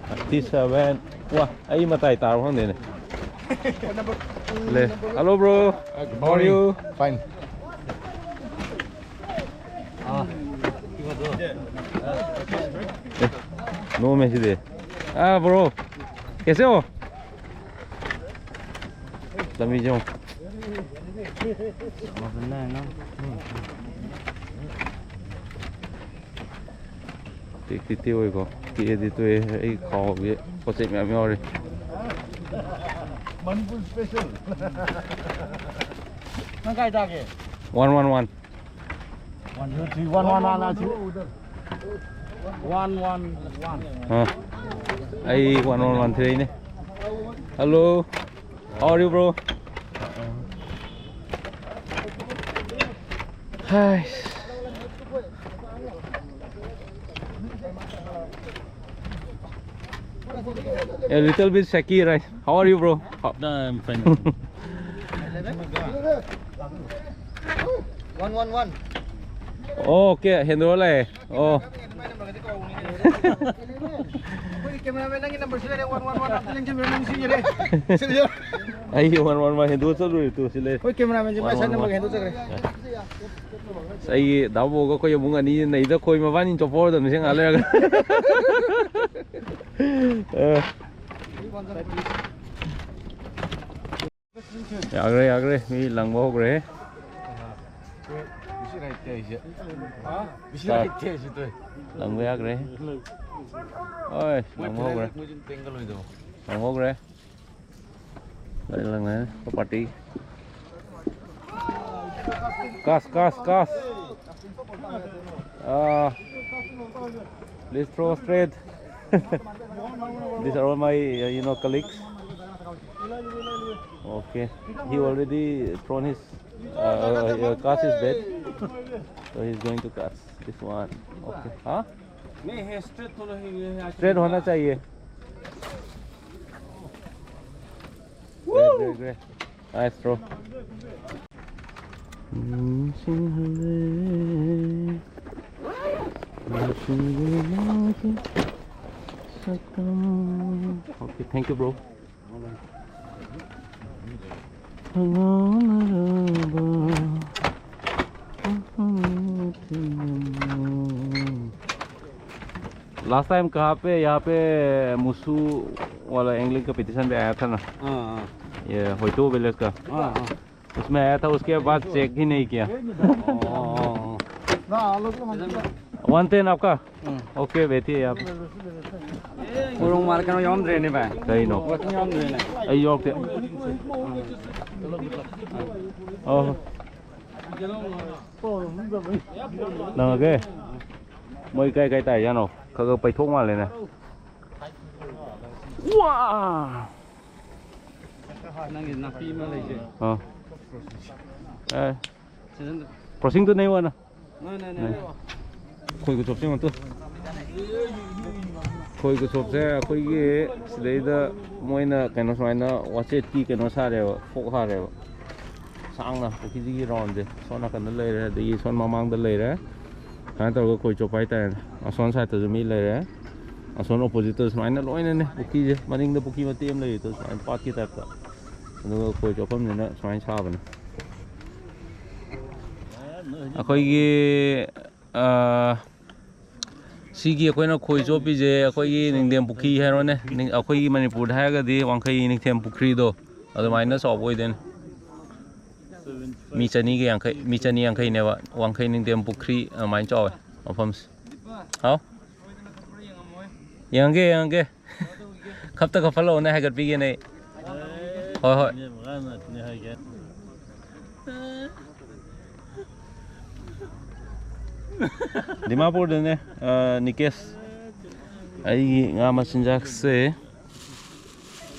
Fifty seven. ꯋꯥ, ꯑꯩ ꯃꯇꯥꯏ ꯇꯥꯔꯕ ꯈꯪꯗꯦꯅꯦ꯫ ꯂꯦ꯫ Hello, bro. How are you? Fine. A, ꯅꯣꯝꯃꯦ CD. Ah, bro. कैसे हो? ꯂꯝꯕꯤꯁꯦ ꯌꯦꯡꯉꯨ꯫ ꯇꯦꯛꯇꯤ ꯇꯦꯛꯑꯣꯏꯀꯣ꯫ ꯇꯦꯛꯑꯗꯤ ꯇꯣꯛꯑꯦ꯫ ꯑꯩ ꯈꯥꯎꯒꯤ ꯄꯣꯠ ꯆꯩ ꯃꯌꯥꯝ ꯌꯥꯎꯔꯤ꯫ ꯃꯅꯤꯄꯨꯔ ꯁ꯭ꯄꯦꯁꯦꯜ꯫ ꯅꯪ ꯀꯥꯏ ꯇꯥꯒꯦ? One one one. One, two, three, one, one, one, one, three. One, one, one. ꯑꯥ, ꯑꯩ ꯋꯥꯟ ꯋꯥꯟ ꯋꯥꯟ ꯊꯤꯔꯛꯏꯅꯦ꯫ Hello, how are you, bro? Hi. A little bit shaky, right? How are you, bro? How- No, I'm fine. One one one. Oh, okay, ꯍꯦꯟꯗꯣꯛꯑ ꯂꯥꯛꯑꯦ꯫ ꯑꯣ꯫ ꯑꯩꯈꯣꯏꯒꯤ cameraman ꯅꯪꯒꯤ number ꯁꯤ ꯂꯩꯔꯦ, one one one ꯑꯝꯇ ꯂꯦꯡꯁꯤꯟꯕꯤꯔꯣ, ꯅꯪ ꯁꯤ ꯌꯦꯡꯉꯦ꯫ ꯁꯤꯗ ꯌꯦꯡꯉꯣ꯫ ꯑꯩꯒꯤ ꯋꯥꯟ ꯋꯥꯟ ꯋꯥꯟ ꯍꯦꯟꯗꯣꯛꯑ ꯆꯠꯂꯨꯔꯦ ꯇꯨ ꯁꯤ ꯂꯩꯔꯦ꯫ ꯑꯩꯈꯣꯏ cameraman ꯁꯦ ꯃꯥꯏ ꯁꯥꯏ ꯋꯥꯟ ꯋꯥꯟ ꯅꯝꯕꯔꯒ ꯋꯥꯟ꯫ ꯍꯦꯟꯗꯣꯛꯆꯈ꯭ꯔꯦ꯫ ꯑꯁ, ꯑꯩꯒꯤ ꯗꯥꯕꯣꯒ ꯑꯩꯈꯣꯏ ꯏꯃꯨꯡ ꯑꯅꯤ ꯅꯩꯗ ꯈꯣꯏ ꯃꯕꯥꯅꯤ ꯆꯣꯞꯄ ꯍꯧꯔꯗꯕꯅꯤ ꯁꯤ ꯉꯥꯏꯍꯥꯛ ꯂꯩꯔꯒ꯫ ꯑ꯫ ꯌꯥꯈ꯭ꯔꯦ, ꯌꯥꯈ꯭ꯔꯦ꯫ ꯃꯤ ꯂꯪꯕ ꯍꯧꯈ꯭ꯔꯦ꯫ ꯕꯤꯁꯤ ꯂꯩꯇꯦ ꯑꯩꯁꯦ꯫ ꯕꯤꯁꯤ ꯂꯩꯇꯦ ꯑꯩꯁꯦ, ꯇꯣꯏ꯫ ꯂꯪꯕ ꯌꯥꯈ꯭ꯔꯦ꯫ ꯍꯣꯏ, ꯂꯪꯕ ꯍꯧꯈ꯭ꯔꯦ꯫ ꯃꯣꯏ ꯇꯦꯡꯒ ꯂꯣꯏꯗꯧ꯫ ꯂꯪꯕ ꯍꯧꯈ꯭ꯔꯦ꯫ ꯂꯪ, ꯂꯪ, party. Cast, cast, cast. Uh, please throw straight. These are all my, uh, you know, colleagues. Okay, he already thrown his, uh, uh, cast his bait, so he's going to cast this one. Okay, huh? नहीं है, straight थोड़ा ही ये है। Straight होना चाहिए। Great, great, great. Nice throw. Okay, thank you, bro. Last time कहाँ पे, यहाँ पे मुसू वाला एंगलिंग कंपटीशन पे आया था ना? हाँ, हाँ। ये होइतो विलेज का। हाँ, हाँ। उसमें आया था, उसके बाद चेक ही नहीं किया। हाँ, हाँ। वन टेन आपका? हम्म। ओके, बैठिए आप। ꯃꯣꯔꯣꯛ ꯃꯥꯔꯀꯅ ꯌꯥꯎꯔꯝꯗ꯭ꯔꯦꯅꯦ ꯚꯥꯏ꯫ ꯀꯩꯅꯣ? ꯄꯣꯠ ꯌꯥꯎꯔꯝꯗ꯭ꯔꯦꯅꯦ꯫ ꯑꯩ ꯌꯥꯎꯔꯛꯇꯦ꯫ ꯑꯣ꯫ ꯅꯪꯉꯒꯦ? ꯃꯣꯏ ꯀꯥꯏ ꯀꯥꯏ ꯇꯥꯏꯖꯥꯠꯅꯣ? ꯈꯔ ꯈꯔ ꯄꯩꯊꯣꯛ ꯃꯥꯜꯂꯦꯅꯦ꯫ ꯋꯥ! ꯅꯪꯒꯤ ꯅꯥꯄꯤ ꯑꯃ ꯂꯩꯁꯦ꯫ ꯑꯥ꯫ ꯑꯦ꯫ ꯁꯤꯖꯟ ꯄ꯭ꯔꯣꯁꯤꯡꯗꯨ ꯅꯩ ꯋꯥꯅ꯫ ꯅꯣꯏ, ꯅꯣꯏ, ꯅꯣꯏ, ꯅꯣꯏ꯫ ꯈꯣꯏꯒ ꯆꯣꯞꯁꯦ ꯑꯃꯨꯛꯇ꯫ ꯈꯣꯏꯒ ꯆꯣꯞꯁꯦ ꯑꯩꯈꯣꯏꯒꯤ ꯁꯤꯗꯩꯗ ꯃꯣꯏꯅ ꯀꯩꯅꯣ ꯁꯨꯃꯥꯏꯅ ꯋꯥꯆꯦꯠꯀꯤ ꯀꯩꯅꯣ ꯁꯥꯔꯦꯕ, ꯐꯣꯛ ꯁꯥꯔꯦꯕ꯫ ꯁꯥꯡꯅ ꯄꯨꯈ꯭ꯔꯤꯁꯤꯒꯤ ꯔꯥꯎꯟꯁꯦ ꯁꯣꯝ ꯅꯥꯀꯟꯗ ꯂꯩꯔꯦ, ꯑꯗꯒꯤ ꯁꯣꯝ ꯃꯃꯥꯡꯗ ꯂꯩꯔꯦ꯫ ꯁꯨꯃꯥꯏꯅ ꯇꯧꯔꯒ ꯈꯣꯏ ꯆꯣꯞꯄ ꯍꯥꯏꯇꯥꯔꯦꯅꯦ꯫ ꯑꯁꯣꯝ ꯁꯥꯏꯠꯇꯁꯨ ꯃꯤ ꯂꯩꯔꯦ꯫ ꯑꯁꯣꯝ ꯑꯣꯄꯣꯖꯤꯠꯇ ꯁꯨꯃꯥꯏꯅ ꯂꯣꯏꯅꯅꯦ ꯄꯨꯈ꯭ꯔꯤꯁꯦ, ꯃꯅꯤꯡꯗ ꯄꯨꯈ꯭ꯔꯤ ꯃꯇꯦꯛ ꯑꯃ ꯂꯩꯔꯤꯗꯣ ꯁꯨꯃꯥꯏꯅ ꯄꯥꯠꯀꯤ ꯇꯥꯏꯞꯇ꯫ ꯑꯗꯨꯒ ꯈꯣꯏ ꯆꯣꯞꯐꯝꯁꯤꯅ ꯁꯨꯃꯥꯏꯅ ꯁꯥꯕꯅꯦ꯫ ꯑꯩꯈꯣꯏꯒꯤ, ꯑ, ꯁꯤꯒꯤ ꯑꯩꯈꯣꯏꯅ ꯈꯣꯏ ꯆꯣꯞꯄꯤꯁꯦ ꯑꯩꯈꯣꯏꯒꯤ ꯅꯤꯡꯊꯦꯝ ꯄꯨꯈ꯭ꯔꯤ ꯍꯥꯏꯔꯣꯅꯦ꯫ ꯅꯤꯡ-, ꯑꯩꯈꯣꯏꯒꯤ ꯃꯅꯤꯄꯨꯔꯗ ꯍꯥꯏꯔꯒꯗꯤ ꯋꯥꯡꯈꯩ ꯅꯤꯡꯊꯦꯝ ꯄꯨꯈ꯭ꯔꯤꯗꯣ ꯑꯗꯨꯃꯥꯏꯅ ꯆꯥꯎꯕ ꯑꯣꯏꯗꯣꯏꯅꯦ꯫ ꯃꯤ ꯆꯅꯤꯒ ꯌꯥꯡꯈꯩ, ꯃꯤ ꯆꯅꯤ ꯌꯥꯡꯈꯩꯅꯦꯕ ꯋꯥꯡꯈꯩ ꯅꯤꯡꯊꯦꯝ ꯄꯨꯈ꯭ꯔꯤ ꯑꯗꯨꯃꯥꯏꯅ ꯆꯥꯎꯋꯦ ꯃꯐꯝꯁꯦ꯫ ꯍꯥꯎ? ꯌꯦꯡꯉꯒꯦ, ꯌꯦꯡꯉꯒꯦ꯫ ꯈꯞꯇ ꯈꯞꯐꯜꯂꯛꯑꯣꯅꯦ, ꯍꯥꯏꯒꯠꯄꯤꯒꯦꯅꯦ ꯑꯩ꯫ ꯍꯣꯏ, ꯍꯣꯏ꯫ ꯗꯤꯃꯥꯄꯨꯔꯗꯅꯦ, ꯑ, ꯅꯤꯀꯦꯁ꯫ ꯑꯩꯒꯤ ꯉꯥ ꯃꯆꯤꯟꯖꯥꯛꯁꯦ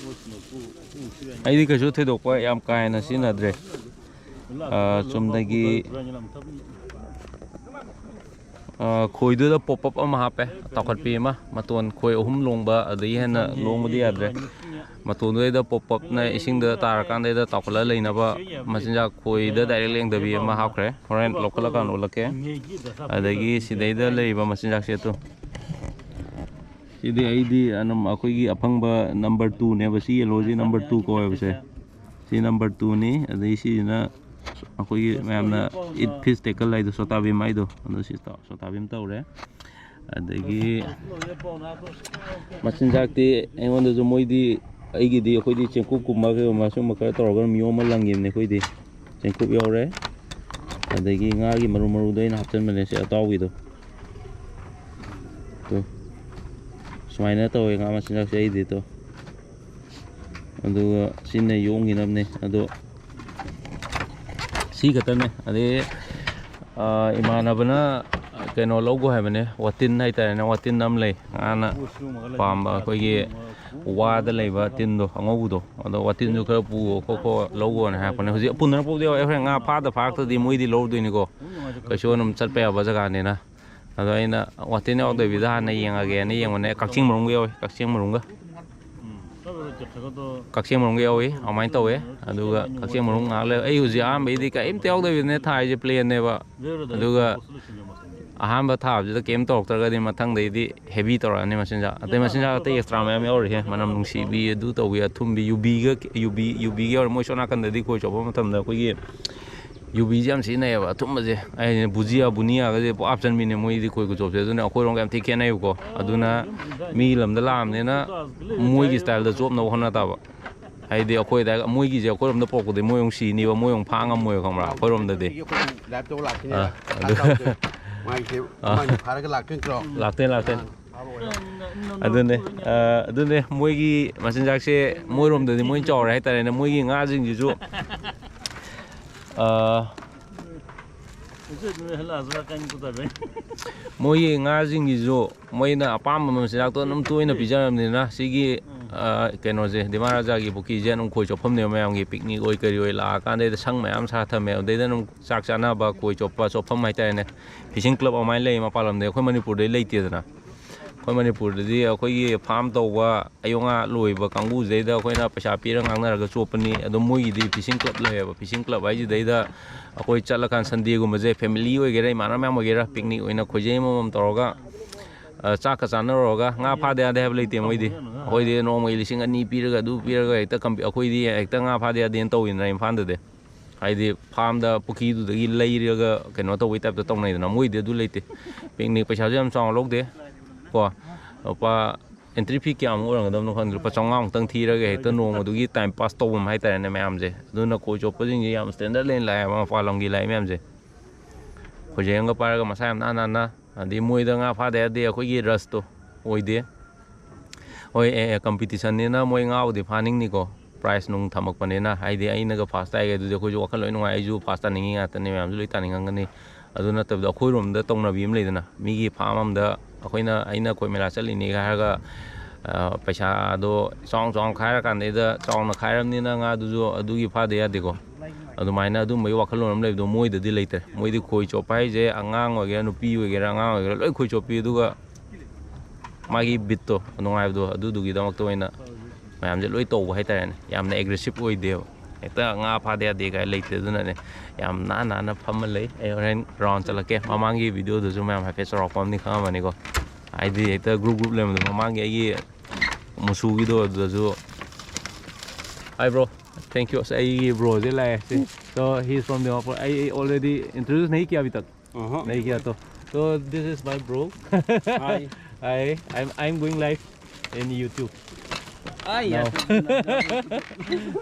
ꯑꯩꯗꯤ ꯀꯩꯁꯨ ꯊꯣꯏꯗꯣꯛꯄ ꯌꯥꯝ ꯀꯥ ꯍꯦꯟꯅ ꯁꯤꯖꯤꯟꯅꯗ꯭ꯔꯦ꯫ ꯑ, ꯆꯨꯝꯅꯒꯤ, ꯑ, ꯈꯣꯏꯗꯨꯗ ꯄꯣꯞ ꯑꯞ ꯑꯃ ꯍꯥꯞꯄꯦ, ꯇꯥꯎꯈꯠꯄꯤ ꯑꯃ, ꯃꯇꯣꯟ ꯈꯣꯏ ꯑꯍꯨꯝ ꯂꯣꯡꯕ, ꯑꯗꯒꯤ ꯍꯦꯟꯅ ꯂꯣꯡꯕꯗꯤ ꯌꯥꯗ꯭ꯔꯦ꯫ ꯃꯇꯣꯟꯗꯨꯗꯩꯗ ꯄꯣꯞ ꯑꯞꯅ ꯏꯁꯤꯡꯗ ꯇꯥꯔꯀꯥꯟꯗꯩꯗ ꯇꯥꯎꯈꯠꯂ ꯂꯩꯅꯕ ꯃꯆꯤꯟꯖꯥꯛ ꯈꯣꯏꯗ ꯗꯥꯏꯔꯦꯛ ꯂꯦꯡꯗꯕꯤ ꯑꯃ ꯍꯥꯞꯈ꯭ꯔꯦ꯫ ꯍꯣꯔꯦꯟ ꯂꯧꯈꯠꯂꯀꯥꯟꯗ ꯎꯠꯂꯛꯀꯦ꯫ ꯑꯗꯒꯤ ꯁꯤꯗꯩꯗ ꯂꯩꯔꯤꯕ ꯃꯆꯤꯟꯖꯥꯛꯁꯦ ꯑꯗꯨ ꯁꯤꯗꯤ ꯑꯩꯗꯤ ꯑꯗꯨꯝ ꯑꯩꯈꯣꯏꯒꯤ ꯑꯐꯪꯕ ꯅꯝꯕꯔ ꯇꯨꯅꯦꯕ꯫ ꯁꯤ ꯌꯦꯜꯂꯣꯁꯤ ꯅꯝꯕꯔ ꯇꯨ ꯀꯧꯋꯦꯕꯁꯦ꯫ ꯁꯤ ꯅꯝꯕꯔ ꯇꯨꯅꯤ꯫ ꯑꯗꯩ ꯁꯤꯁꯤꯅ ꯑꯩꯈꯣꯏꯒꯤ ꯃꯌꯥꯝꯅ ꯏꯠ ꯐꯤꯁ ꯇꯦꯀꯜ ꯍꯥꯏꯗꯣ, ꯁꯣꯇꯥ ꯚꯤꯝ ꯍꯥꯏꯗꯣ, ꯑꯗꯣ ꯁꯤ ꯇꯧ-, ꯁꯣꯇꯥ ꯚꯤꯝ ꯇꯧꯔꯦ꯫ ꯑꯗꯒꯤ ꯃꯆꯤꯟꯖꯥꯛꯇꯤ ꯑꯩꯉꯣꯟꯗꯁꯨ ꯃꯣꯏꯗꯤ ꯑꯩꯒꯤꯗꯤ, ꯑꯩꯈꯣꯏꯗꯤ ꯆꯦꯡꯀꯨꯞꯀꯨꯝꯕ ꯀꯩꯒꯨꯝꯕ ꯁꯨꯝꯕ ꯈꯔ ꯇꯧꯔꯒ ꯃꯤꯌꯣꯝ ꯑꯃ ꯂꯪꯈꯤꯕꯅꯦ ꯑꯩꯈꯣꯏꯗꯤ꯫ ꯆꯦꯡꯀꯨꯞ ꯌꯥꯎꯔꯦ, ꯑꯗꯒꯤ ꯉꯥꯒꯤ ꯃꯔꯨ ꯃꯔꯨꯗꯣ ꯑꯩꯅ ꯍꯥꯞꯆꯤꯟꯕꯅꯦ, ꯁꯤ ꯑꯇꯥꯎꯕꯤꯗꯣ꯫ ꯇꯣ, ꯁꯨꯃꯥꯏꯅ ꯇꯧꯋꯦ ꯉꯥ ꯃꯆꯤꯟꯖꯥꯛꯁꯦ ꯑꯩꯗꯤ꯫ ꯇꯣ, ꯑꯗꯨꯒ ꯁꯤꯅ ꯌꯣꯝꯈꯤꯅꯕꯅꯦ꯫ ꯑꯗꯣ ꯁꯤ ꯈꯛꯇꯅꯦ꯫ ꯑꯗꯩ, ꯑ, ꯏꯃꯥꯟꯅꯕꯅ ꯀꯩꯅꯣ ꯂꯧꯒꯣ ꯍꯥꯏꯕꯅꯦ, ꯋꯥꯇꯤꯟ ꯍꯥꯏꯇꯥꯔꯦꯅꯦ, ꯋꯥꯇꯤꯟ ꯑꯃ ꯂꯩ꯫ ꯃꯥꯅ ꯄꯥꯝꯕ ꯑꯩꯈꯣꯏꯒꯤ ꯋꯥꯗ ꯂꯩꯕ ꯇꯤꯟꯗꯣ, ꯑꯉꯧꯕꯗꯣ, ꯑꯗꯣ ꯋꯥꯇꯤꯟꯁꯨ ꯈꯔ ꯄꯨꯋꯣ ꯈꯣꯠꯀꯣ, ꯂꯧꯒꯣꯅ ꯍꯥꯏꯔꯛꯄꯅꯦ꯫ ꯍꯧꯖꯤꯛ ꯄꯨꯅꯔꯛꯄꯕꯨꯗꯤ ꯌꯥꯎꯋꯦ, ꯍꯣꯔꯦꯟ ꯉꯥ ꯐꯥꯗ ꯐꯥꯔꯛꯇꯗꯤ ꯃꯣꯏꯗꯤ ꯂꯧꯔꯗꯣꯏꯅꯤꯀꯣ, ꯀꯩꯁꯨ ꯑꯗꯨꯝ ꯆꯠꯄ ꯌꯥꯕ ꯖꯒꯥꯅꯤꯅ꯫ ꯑꯗꯣ ꯑꯩꯅ ꯋꯥꯇꯤꯟ ꯌꯥꯎꯗꯕꯤꯗ ꯍꯥꯟꯅ ꯌꯦꯡꯉꯒꯦꯅ ꯌꯦꯡꯕꯅꯦ꯫ ꯀꯛꯆꯤꯡ ꯃꯔꯨꯝꯒ ꯌꯥꯎꯋꯤ, ꯀꯛꯆꯤꯡ ꯃꯔꯨꯝꯒ꯫ ꯀꯛꯆꯤꯡ ꯃꯔꯨꯝꯒ ꯌꯥꯎꯋꯤ, ꯑꯗꯨꯃꯥꯏꯅ ꯇꯧꯋꯦ꯫ ꯑꯗꯨꯒ ꯀꯛꯆꯤꯡ ꯃꯔꯨꯝ ꯉꯥꯏꯍꯥꯛ ꯂꯩ꯫ ꯑꯩ ꯍꯧꯖꯤꯛ ꯑꯍꯥꯟꯕꯩꯗꯤ ꯀꯔꯤꯝꯇ ꯌꯥꯎꯗꯕꯤꯗꯅꯦ ꯊꯥꯏꯁꯦ, ꯄ꯭ꯂꯦꯟꯅꯦꯕ꯫ ꯑꯗꯨꯒ ꯑꯍꯥꯟꯕ ꯊꯥꯕꯁꯤꯗ ꯀꯔꯤꯝ ꯇꯧꯔꯛꯇ꯭ꯔꯒꯗꯤ ꯃꯊꯪꯗꯩꯗꯤ ꯍꯦꯚꯤ ꯇꯧꯔꯛꯑꯅꯤ ꯃꯆꯤꯟꯖꯥꯛ꯫ ꯑꯇꯩ ꯃꯆꯤꯟꯖꯥꯛ ꯑꯇꯩ ꯑꯦꯛꯁꯇ꯭ꯔꯥ ꯃꯌꯥꯝ ꯌꯥꯎꯔꯤꯍꯦ, ꯃꯅꯝ ꯅꯨꯡꯁꯤꯕꯤ, ꯑꯗꯨ ꯇꯧꯕꯤ, ꯑꯊꯨꯝꯕꯤ, ꯌꯨꯕꯤꯒ, ꯌꯨꯕꯤ, ꯌꯨꯕꯤꯒ ꯌꯥꯎꯔꯤ꯫ ꯃꯣꯏ ꯁꯣꯝ ꯅꯥꯀꯟꯗꯗꯤ ꯈꯣꯏ ꯆꯣꯞꯄ ꯃꯇꯝꯗ ꯑꯩꯈꯣꯏꯒꯤ ꯌꯨꯕꯤꯁꯦ ꯌꯥꯝ ꯁꯤꯖꯤꯟꯅꯩꯌꯦꯕ, ꯑꯊꯨꯝꯕꯁꯦ꯫ ꯑꯩ ꯕꯨꯖꯤꯌꯥ, ꯕꯨꯅꯤꯌꯥꯒꯁꯦ ꯄꯨꯡꯍꯥꯞ ꯍꯥꯞꯆꯟꯕꯤꯅꯦ ꯃꯣꯏꯗꯤ ꯈꯣꯏ ꯈꯨꯆꯣꯞꯁꯦ꯫ ꯑꯗꯨꯅ ꯑꯩꯈꯣꯏꯔꯣꯝꯒ ꯌꯥꯝ ꯊꯤ ꯈꯦꯠꯅꯩꯕꯀꯣ꯫ ꯑꯗꯨꯅ ꯃꯤ ꯂꯝꯗ ꯂꯥꯛꯑꯕꯅꯤꯅ ꯃꯣꯏꯒꯤ ꯁ꯭ꯇꯥꯏꯜꯗ ꯆꯣꯞꯅꯕ ꯍꯣꯠꯅ ꯇꯥꯕ꯫ ꯍꯥꯏꯗꯤ ꯑꯩꯈꯣꯏ ꯑꯗꯥꯏ, ꯃꯣꯏꯒꯤꯁꯦ ꯑꯩꯈꯣꯏꯔꯣꯝꯗ ꯄꯨꯔꯛꯄꯗꯤ ꯃꯣꯏ ꯑꯃꯨꯛ ꯁꯤꯅꯤꯕ, ꯃꯣꯏ ꯑꯃꯨꯛ ꯐꯥ ꯉꯝꯃꯣꯏꯕ, ꯈꯪꯕ꯭ꯔꯥ? ꯑꯩꯈꯣꯏꯔꯣꯝꯗꯗꯤ꯫ ꯑꯩꯈꯣꯏ ꯂꯥꯏꯞ ꯇꯧꯕ ꯂꯥꯛꯈꯤꯅꯤ꯫ ꯑꯥ, ꯑꯗꯨ ꯃꯥꯒꯤꯁꯦ, ꯑꯥ, ꯃꯥꯒꯤ ꯐꯥꯔꯒ ꯂꯥꯛꯇꯣꯏ ꯅꯠꯇ꯭ꯔꯣ? ꯂꯥꯛꯇꯣꯏꯅꯦ, ꯂꯥꯛꯇꯣꯏꯅꯦ꯫ ꯑꯥ, ꯐꯥꯕ ꯑꯣꯏꯔꯣ꯫ ꯑꯗꯨꯅꯦ, ꯑꯥ, ꯑꯗꯨꯅꯦ ꯃꯣꯏꯒꯤ ꯃꯆꯤꯟꯖꯥꯛꯁꯦ ꯃꯣꯏꯔꯣꯝꯗꯗꯤ ꯃꯣꯏ ꯆꯥꯎꯔꯦ ꯍꯥꯏꯇꯥꯔꯦꯅꯦ, ꯃꯣꯏꯒꯤ ꯉꯥꯁꯤꯡꯁꯤꯁꯨ꯫ ꯑꯥ, ꯃꯣꯏꯒꯤ ꯉꯥꯁꯤꯡꯁꯤꯁꯨ ꯃꯣꯏꯅ ꯑꯄꯥꯝꯕ ꯃꯆꯤꯟꯖꯥꯛꯇꯣ ꯑꯗꯨꯝ ꯇꯣꯏꯅ ꯄꯤꯖꯔꯕꯅꯤꯅ, ꯁꯤꯒꯤ, ꯑ, ꯀꯩꯅꯣꯁꯦ, ꯗꯤꯃꯥ ꯔꯥꯖꯥꯒꯤ ꯄꯨꯈ꯭ꯔꯤꯁꯦ ꯑꯗꯨꯝ ꯈꯣꯏ ꯆꯣꯞꯐꯝꯅꯦꯕ꯫ ꯃꯌꯥꯝꯒꯤ ꯄꯤꯛꯅꯤꯛ ꯑꯣꯏ ꯀꯔꯤ ꯑꯣꯏ ꯂꯥꯛꯑꯀꯥꯟꯗ ꯁꯪ ꯃꯌꯥꯝ ꯁꯥ ꯊꯝꯃꯦ꯫ ꯑꯗꯩꯗ ꯑꯗꯨꯝ ꯆꯥꯛ ꯆꯥꯅꯕ, ꯈꯣꯏ ꯆꯣꯞꯄ, ꯆꯣꯞꯐꯝ ꯍꯥꯏꯇꯥꯔꯦꯅꯦ꯫ ꯐꯤꯁꯤꯡ ꯀ꯭ꯂꯕ ꯑꯗꯨꯃꯥꯏꯅ ꯂꯩ ꯃꯄꯥꯟ ꯂꯝꯗ, ꯑꯩꯈꯣꯏ ꯃꯅꯤꯄꯨꯔꯗꯗꯤ ꯂꯩꯇꯦꯗꯅ꯫ ꯑꯩꯈꯣꯏ ꯃꯅꯤꯄꯨꯔꯗꯗꯤ ꯑꯩꯈꯣꯏꯒꯤ ꯐꯥꯝ ꯇꯧꯕ, ꯑꯌꯣꯛ ꯉꯥ ꯂꯣꯏꯕ ꯀꯥꯡꯕꯨꯁꯤꯗꯩꯗ ꯑꯩꯈꯣꯏꯅ ꯄꯩꯁꯥ ꯄꯤꯔꯒ ꯉꯥꯡꯅꯔꯒ ꯆꯣꯞꯄꯅꯤ꯫ ꯑꯗꯣ ꯃꯣꯏꯒꯤꯗꯤ ꯐꯤꯁꯤꯡ ꯀ꯭ꯂꯕ ꯂꯩꯌꯦꯕ꯫ ꯐꯤꯁꯤꯡ ꯀ꯭ꯂꯕ ꯍꯥꯏꯁꯤꯗꯩꯗ ꯑꯩꯈꯣꯏ ꯆꯠꯂꯀꯥꯟ, ꯁꯟꯗꯦꯒꯨꯝꯕꯁꯦ, ꯐꯦꯃꯤꯂꯤ ꯑꯣꯏꯒꯦꯔꯥ, ꯏꯃꯥꯟꯅꯕ ꯃꯌꯥꯝ ꯑꯣꯏꯒꯦꯔꯥ, ꯄꯤꯛꯅꯤꯛ ꯑꯣꯏꯅ ꯈꯣꯏꯖꯩ ꯑꯃꯃꯝ ꯇꯧꯔꯒ, ꯑ, ꯆꯥꯛꯀ ꯆꯥꯅꯔꯨꯔꯒ, ꯉꯥ ꯐꯥꯗ ꯌꯥꯗꯦ ꯍꯥꯏꯕ ꯂꯩꯇꯦ ꯃꯣꯏꯗꯤ꯫ ꯑꯩꯈꯣꯏꯗꯤ ꯅꯣꯡꯃꯒꯤ ꯂꯤꯁꯤꯡ ꯑꯅꯤ ꯄꯤꯔꯒ, ꯑꯗꯨ ꯄꯤꯔꯒ ꯍꯦꯛꯇ ꯀꯝꯄꯤ-, ꯑꯩꯈꯣꯏꯗꯤ ꯍꯦꯛꯇ ꯉꯥ ꯐꯥꯗ ꯌꯥꯗꯦꯅ ꯇꯧꯋꯤꯗꯅ ꯏꯝꯐꯥꯜꯗꯗꯤ꯫ ꯍꯥꯏꯗꯤ ꯐꯥꯔꯝꯗ, ꯄꯨꯈ꯭ꯔꯤꯗꯨꯗꯒꯤ ꯂꯩꯔꯒ ꯀꯩꯅꯣ ꯇꯧꯕꯩ ꯇꯥꯏꯞꯇ ꯇꯧꯅꯩꯗꯅ, ꯃꯣꯏꯗꯤ ꯑꯗꯨ ꯂꯩꯇꯦ꯫ ꯄꯤꯛꯅꯤꯛ ꯄꯩꯁꯥꯁꯨ ꯌꯥꯝ ꯆꯥꯎꯅ ꯂꯧꯗꯦ ꯀꯣ꯫ ꯂꯨꯄꯥ ꯑꯦꯟꯇ꯭ꯔꯤ ꯐꯤ ꯀꯌꯥꯃꯨꯛ ꯑꯣꯏꯔꯝꯒꯗꯕꯅꯣ ꯈꯪꯗꯦ, ꯂꯨꯄꯥ ꯆꯥꯝꯃꯉꯥꯃꯨꯛꯇꯪ ꯊꯤꯔꯒ ꯍꯦꯛꯇ ꯅꯣꯡꯃꯗꯨꯒꯤ ꯇꯥꯏꯝ ꯄꯥꯁ ꯇꯧꯐꯝ ꯍꯥꯏꯇꯥꯔꯦꯅꯦ ꯃꯌꯥꯝꯁꯦ꯫ ꯑꯗꯨꯅ ꯈꯣꯏ ꯆꯣꯞꯄꯁꯤꯡꯁꯦ ꯌꯥꯝ ꯁ꯭ꯇꯦꯟꯗꯔꯠ ꯂꯩꯅ ꯂꯥꯛꯑꯦꯕ, ꯃꯄꯥꯟ ꯂꯝꯒꯤ ꯂꯥꯛꯏ ꯃꯌꯥꯝꯁꯦ꯫ ꯈꯣꯏꯖꯦꯡꯒ ꯄꯥꯏꯔꯒ ꯃꯁꯥ ꯌꯥꯝ ꯅꯥꯟ ꯅꯥꯟꯅ, ꯑꯗꯩ ꯃꯣꯏꯗ ꯉꯥ ꯐꯥꯗ ꯌꯥꯗꯦ ꯑꯩꯈꯣꯏꯒꯤ ꯔꯁꯇꯣ ꯑꯣꯏꯗꯦ꯫ ꯍꯣꯏ, ꯑꯦ, ꯑꯦ, ꯀꯝꯄꯤꯇꯤꯁꯟꯅꯤꯅ ꯃꯣꯏ ꯉꯥꯕꯨꯗꯤ ꯐꯥꯅꯤꯡꯅꯤꯀꯣ, ꯄ꯭ꯔꯥꯏꯖ ꯅꯨꯡ ꯊꯝꯃꯛꯄꯅꯤꯅ, ꯍꯥꯏꯗꯤ ꯑꯩꯅꯒ ꯐꯥꯔꯁ ꯇꯥꯏꯒꯦ ꯑꯗꯨꯗꯤ ꯑꯩꯈꯣꯏꯁꯨ ꯋꯥꯈꯜ ꯂꯣꯏ ꯅꯨꯡꯉꯥꯏ, ꯑꯩꯁꯨ ꯐꯥꯔꯁ ꯇꯥꯅꯤꯡꯉꯤ ꯉꯥꯛꯇꯅꯤ, ꯃꯌꯥꯝꯁꯨ ꯂꯣꯏ ꯇꯥꯅꯤꯡꯉꯝꯒꯅꯤ꯫ ꯑꯗꯨ ꯅꯠꯇꯕꯗ ꯑꯩꯈꯣꯏꯔꯣꯝꯗ ꯇꯧꯅꯕꯤ ꯑꯃ ꯂꯩꯗꯅ, ꯃꯤꯒꯤ ꯐꯥꯝ ꯑꯝꯗ ꯑꯩꯈꯣꯏꯅ, ꯑꯩꯅ ꯈꯣꯏ ꯃꯦꯂꯥ ꯆꯠꯂꯤꯅꯦꯒ ꯍꯥꯏꯔꯒ, ꯑ, ꯄꯩꯁꯥꯗꯣ ꯆꯥꯎꯅ ꯆꯥꯎꯅ ꯈꯥꯏꯔꯀꯥꯟꯗꯩꯗ ꯆꯥꯎꯅ ꯈꯥꯏꯔꯕꯅꯤꯅ ꯉꯥꯗꯨꯁꯨ ꯑꯗꯨꯒꯤ ꯐꯥꯗ ꯌꯥꯗꯦꯀꯣ꯫ ꯑꯗꯨꯃꯥꯏꯅ ꯑꯗꯨꯝꯕꯒꯤ ꯋꯥꯈꯜꯂꯣꯟ ꯑꯃ ꯂꯩꯕꯗꯣ ꯃꯣꯏꯗꯗꯤ ꯂꯩꯇ꯭ꯔꯦ꯫ ꯃꯣꯏꯗꯤ ꯈꯣꯏ ꯆꯣꯞꯄ ꯍꯥꯏꯁꯦ ꯑꯉꯥꯡ ꯑꯣꯏꯒꯦꯔꯥ, ꯅꯨꯄꯤ ꯑꯣꯏꯒꯦꯔꯥ, ꯑꯉꯥꯡ ꯑꯣꯏꯒꯦꯔꯥ, ꯂꯣꯏ ꯈꯣꯏ ꯆꯣꯞꯄꯤ꯫ ꯑꯗꯨꯒ ꯃꯥꯒꯤ ꯕꯤꯠꯇꯣ, ꯅꯨꯡꯉꯥꯏꯕꯗꯣ, ꯑꯗꯨꯗꯨꯒꯤꯗꯃꯛꯇ ꯑꯣꯏꯅ ꯃꯌꯥꯝꯁꯦ ꯂꯣꯏ ꯇꯧꯕ ꯍꯥꯏꯇꯥꯔꯦꯅꯦ꯫ ꯌꯥꯝꯅ ꯑꯦꯒ꯭ꯔꯦꯁꯤꯞ ꯑꯣꯏꯗꯦꯕ꯫ ꯍꯦꯛꯇ ꯉꯥ ꯐꯥꯗ ꯌꯥꯗꯦ ꯀꯥꯏ ꯂꯩꯇꯦ꯫ ꯑꯗꯨꯅꯅꯦ ꯌꯥꯝ ꯅꯥꯟ ꯅꯥꯟꯅ ꯐꯝꯃ ꯂꯩ꯫ ꯑꯩ ꯍꯣꯔꯦꯟ ꯔꯥꯎꯟ ꯆꯠꯂꯛꯀꯦ꯫ ꯃꯃꯥꯡꯒꯤ ꯚꯤꯗꯤꯑꯣꯗꯨꯁꯨ ꯃꯌꯥꯝ ꯍꯥꯏꯐꯦꯠ ꯆꯥꯎꯔꯥꯛꯄ ꯑꯃꯗꯤ ꯈꯪꯉꯝꯃꯅꯤꯀꯣ꯫ ꯍꯥꯏꯗꯤ ꯍꯦꯛꯇ ꯒ꯭ꯔꯨꯞ ꯒ꯭ꯔꯨꯞ ꯂꯩꯔꯝꯕꯗꯣ ꯃꯃꯥꯡꯒꯤ ꯑꯩꯒꯤ ꯃꯨꯁꯨꯒꯤꯗꯣ ꯑꯗꯨꯗꯁꯨ꯫ Hi bro, thank you. ꯑꯁ, ꯑꯩꯒꯤ ꯕ꯭ꯔꯣꯁꯦ ꯂꯥꯛꯑꯦ꯫ So he is from Dimapur. I already introduce नहीं किया अभी तक? Uh-huh. नहीं किया तो। So this is my bro. Hi. Hi, I'm, I'm going live in YouTube. Ah, yes.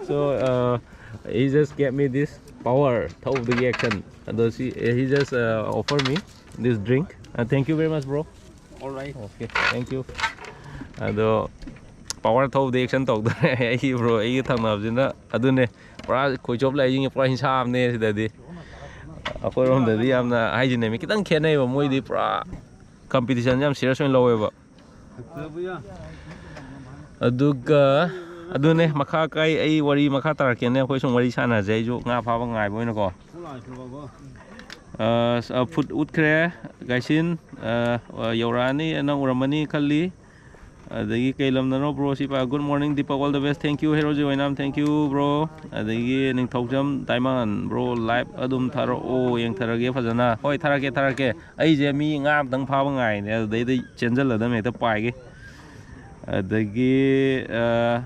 So, uh, he just gave me this power ꯊꯧꯕꯒꯤ action. ꯑꯗꯣ ꯁꯤ, he just, uh, offer me this drink. Uh, thank you very much, bro. All right. Okay, thank you. ꯑꯗꯣ ꯄꯋꯥꯔ ꯊꯧꯕꯗ action ꯇꯧꯗꯣꯔꯦ ꯑꯩꯒꯤ ꯕ꯭ꯔꯣ, ꯑꯩꯒꯤ ꯊꯪꯅꯕꯁꯤꯅ꯫ ꯑꯗꯨꯅꯦ, ꯄꯨꯔꯥ ꯈꯣꯏꯆꯣꯞ ꯂꯥꯛꯏꯁꯤꯡꯁꯦ ꯄꯨꯔꯥ ꯍꯤꯡꯁꯥ ꯑꯃꯅꯦ ꯁꯤꯗꯗꯤ꯫ ꯑꯩꯈꯣꯏꯔꯣꯝꯗꯗꯤ ꯌꯥꯝꯅ ꯍꯥꯏꯁꯤꯅꯦ, ꯃꯤ ꯈꯤꯇꯪ ꯈꯦꯠꯅꯩꯕ꯫ ꯃꯣꯏꯗꯤ ꯄꯨꯔꯥ ꯀꯝꯄꯤꯇꯤꯁꯟꯁꯦ ꯌꯥꯝ ꯁꯤꯔꯤꯌꯁ ꯑꯣꯏꯅ ꯂꯧꯋꯦꯕ꯫ ꯑꯗꯨꯒ ꯑꯗꯨꯅꯦ, ꯃꯈꯥ ꯀꯥꯏ ꯑꯩ ꯋꯥꯔꯤ ꯃꯈꯥ ꯇꯥꯔꯛꯀꯦꯅꯦ꯫ ꯑꯩꯈꯣꯏ ꯁꯨꯝ ꯋꯥꯔꯤ ꯁꯥꯟꯅꯁꯦ, ꯑꯩꯁꯨ ꯉꯥ ꯐꯥꯕ ꯉꯥꯏꯕ ꯑꯣꯏꯅꯀꯣ꯫ ꯑ, ꯐꯨꯠ ꯎꯠꯈ꯭ꯔꯦ, ꯒꯥꯏꯁꯤꯟ꯫ ꯑ, ꯌꯧꯔꯛꯑꯅꯤ, ꯅꯪ ꯎꯔꯝꯃꯅꯤ ꯈꯜꯂꯤ꯫ ꯑꯗꯒꯤ ꯀꯩ ꯂꯝꯗꯅꯣ ꯕ꯭ꯔꯣ ꯁꯤ ꯄꯥ-, Good morning Deepak, all the best, thank you, ꯍꯦꯔꯣꯖꯤ Oinam, thank you bro꯫ ꯑꯗꯒꯤ ꯅꯤꯡꯊꯧꯖꯝ ꯗꯥꯏꯃꯟ, bro live ꯑꯗꯨꯝ ꯊꯥꯔꯛꯑꯣ, ꯌꯦꯡꯊꯔꯒꯦ ꯐꯖꯅ꯫ ꯍꯣꯏ, ꯊꯥꯔꯛꯀꯦ, ꯊꯥꯔꯛꯀꯦ꯫ ꯑꯩꯁꯦ ꯃꯤ ꯉꯥ ꯑꯝꯇꯪ ꯐꯥꯕ ꯉꯥꯏꯅꯦ, ꯑꯗꯨꯗꯩꯗ ꯆꯦꯟꯁꯤꯜꯂꯗꯝꯅꯦ, ꯍꯦꯛꯇ ꯄꯥꯏꯒꯦ꯫ ꯑꯗꯒꯤ, ꯑ,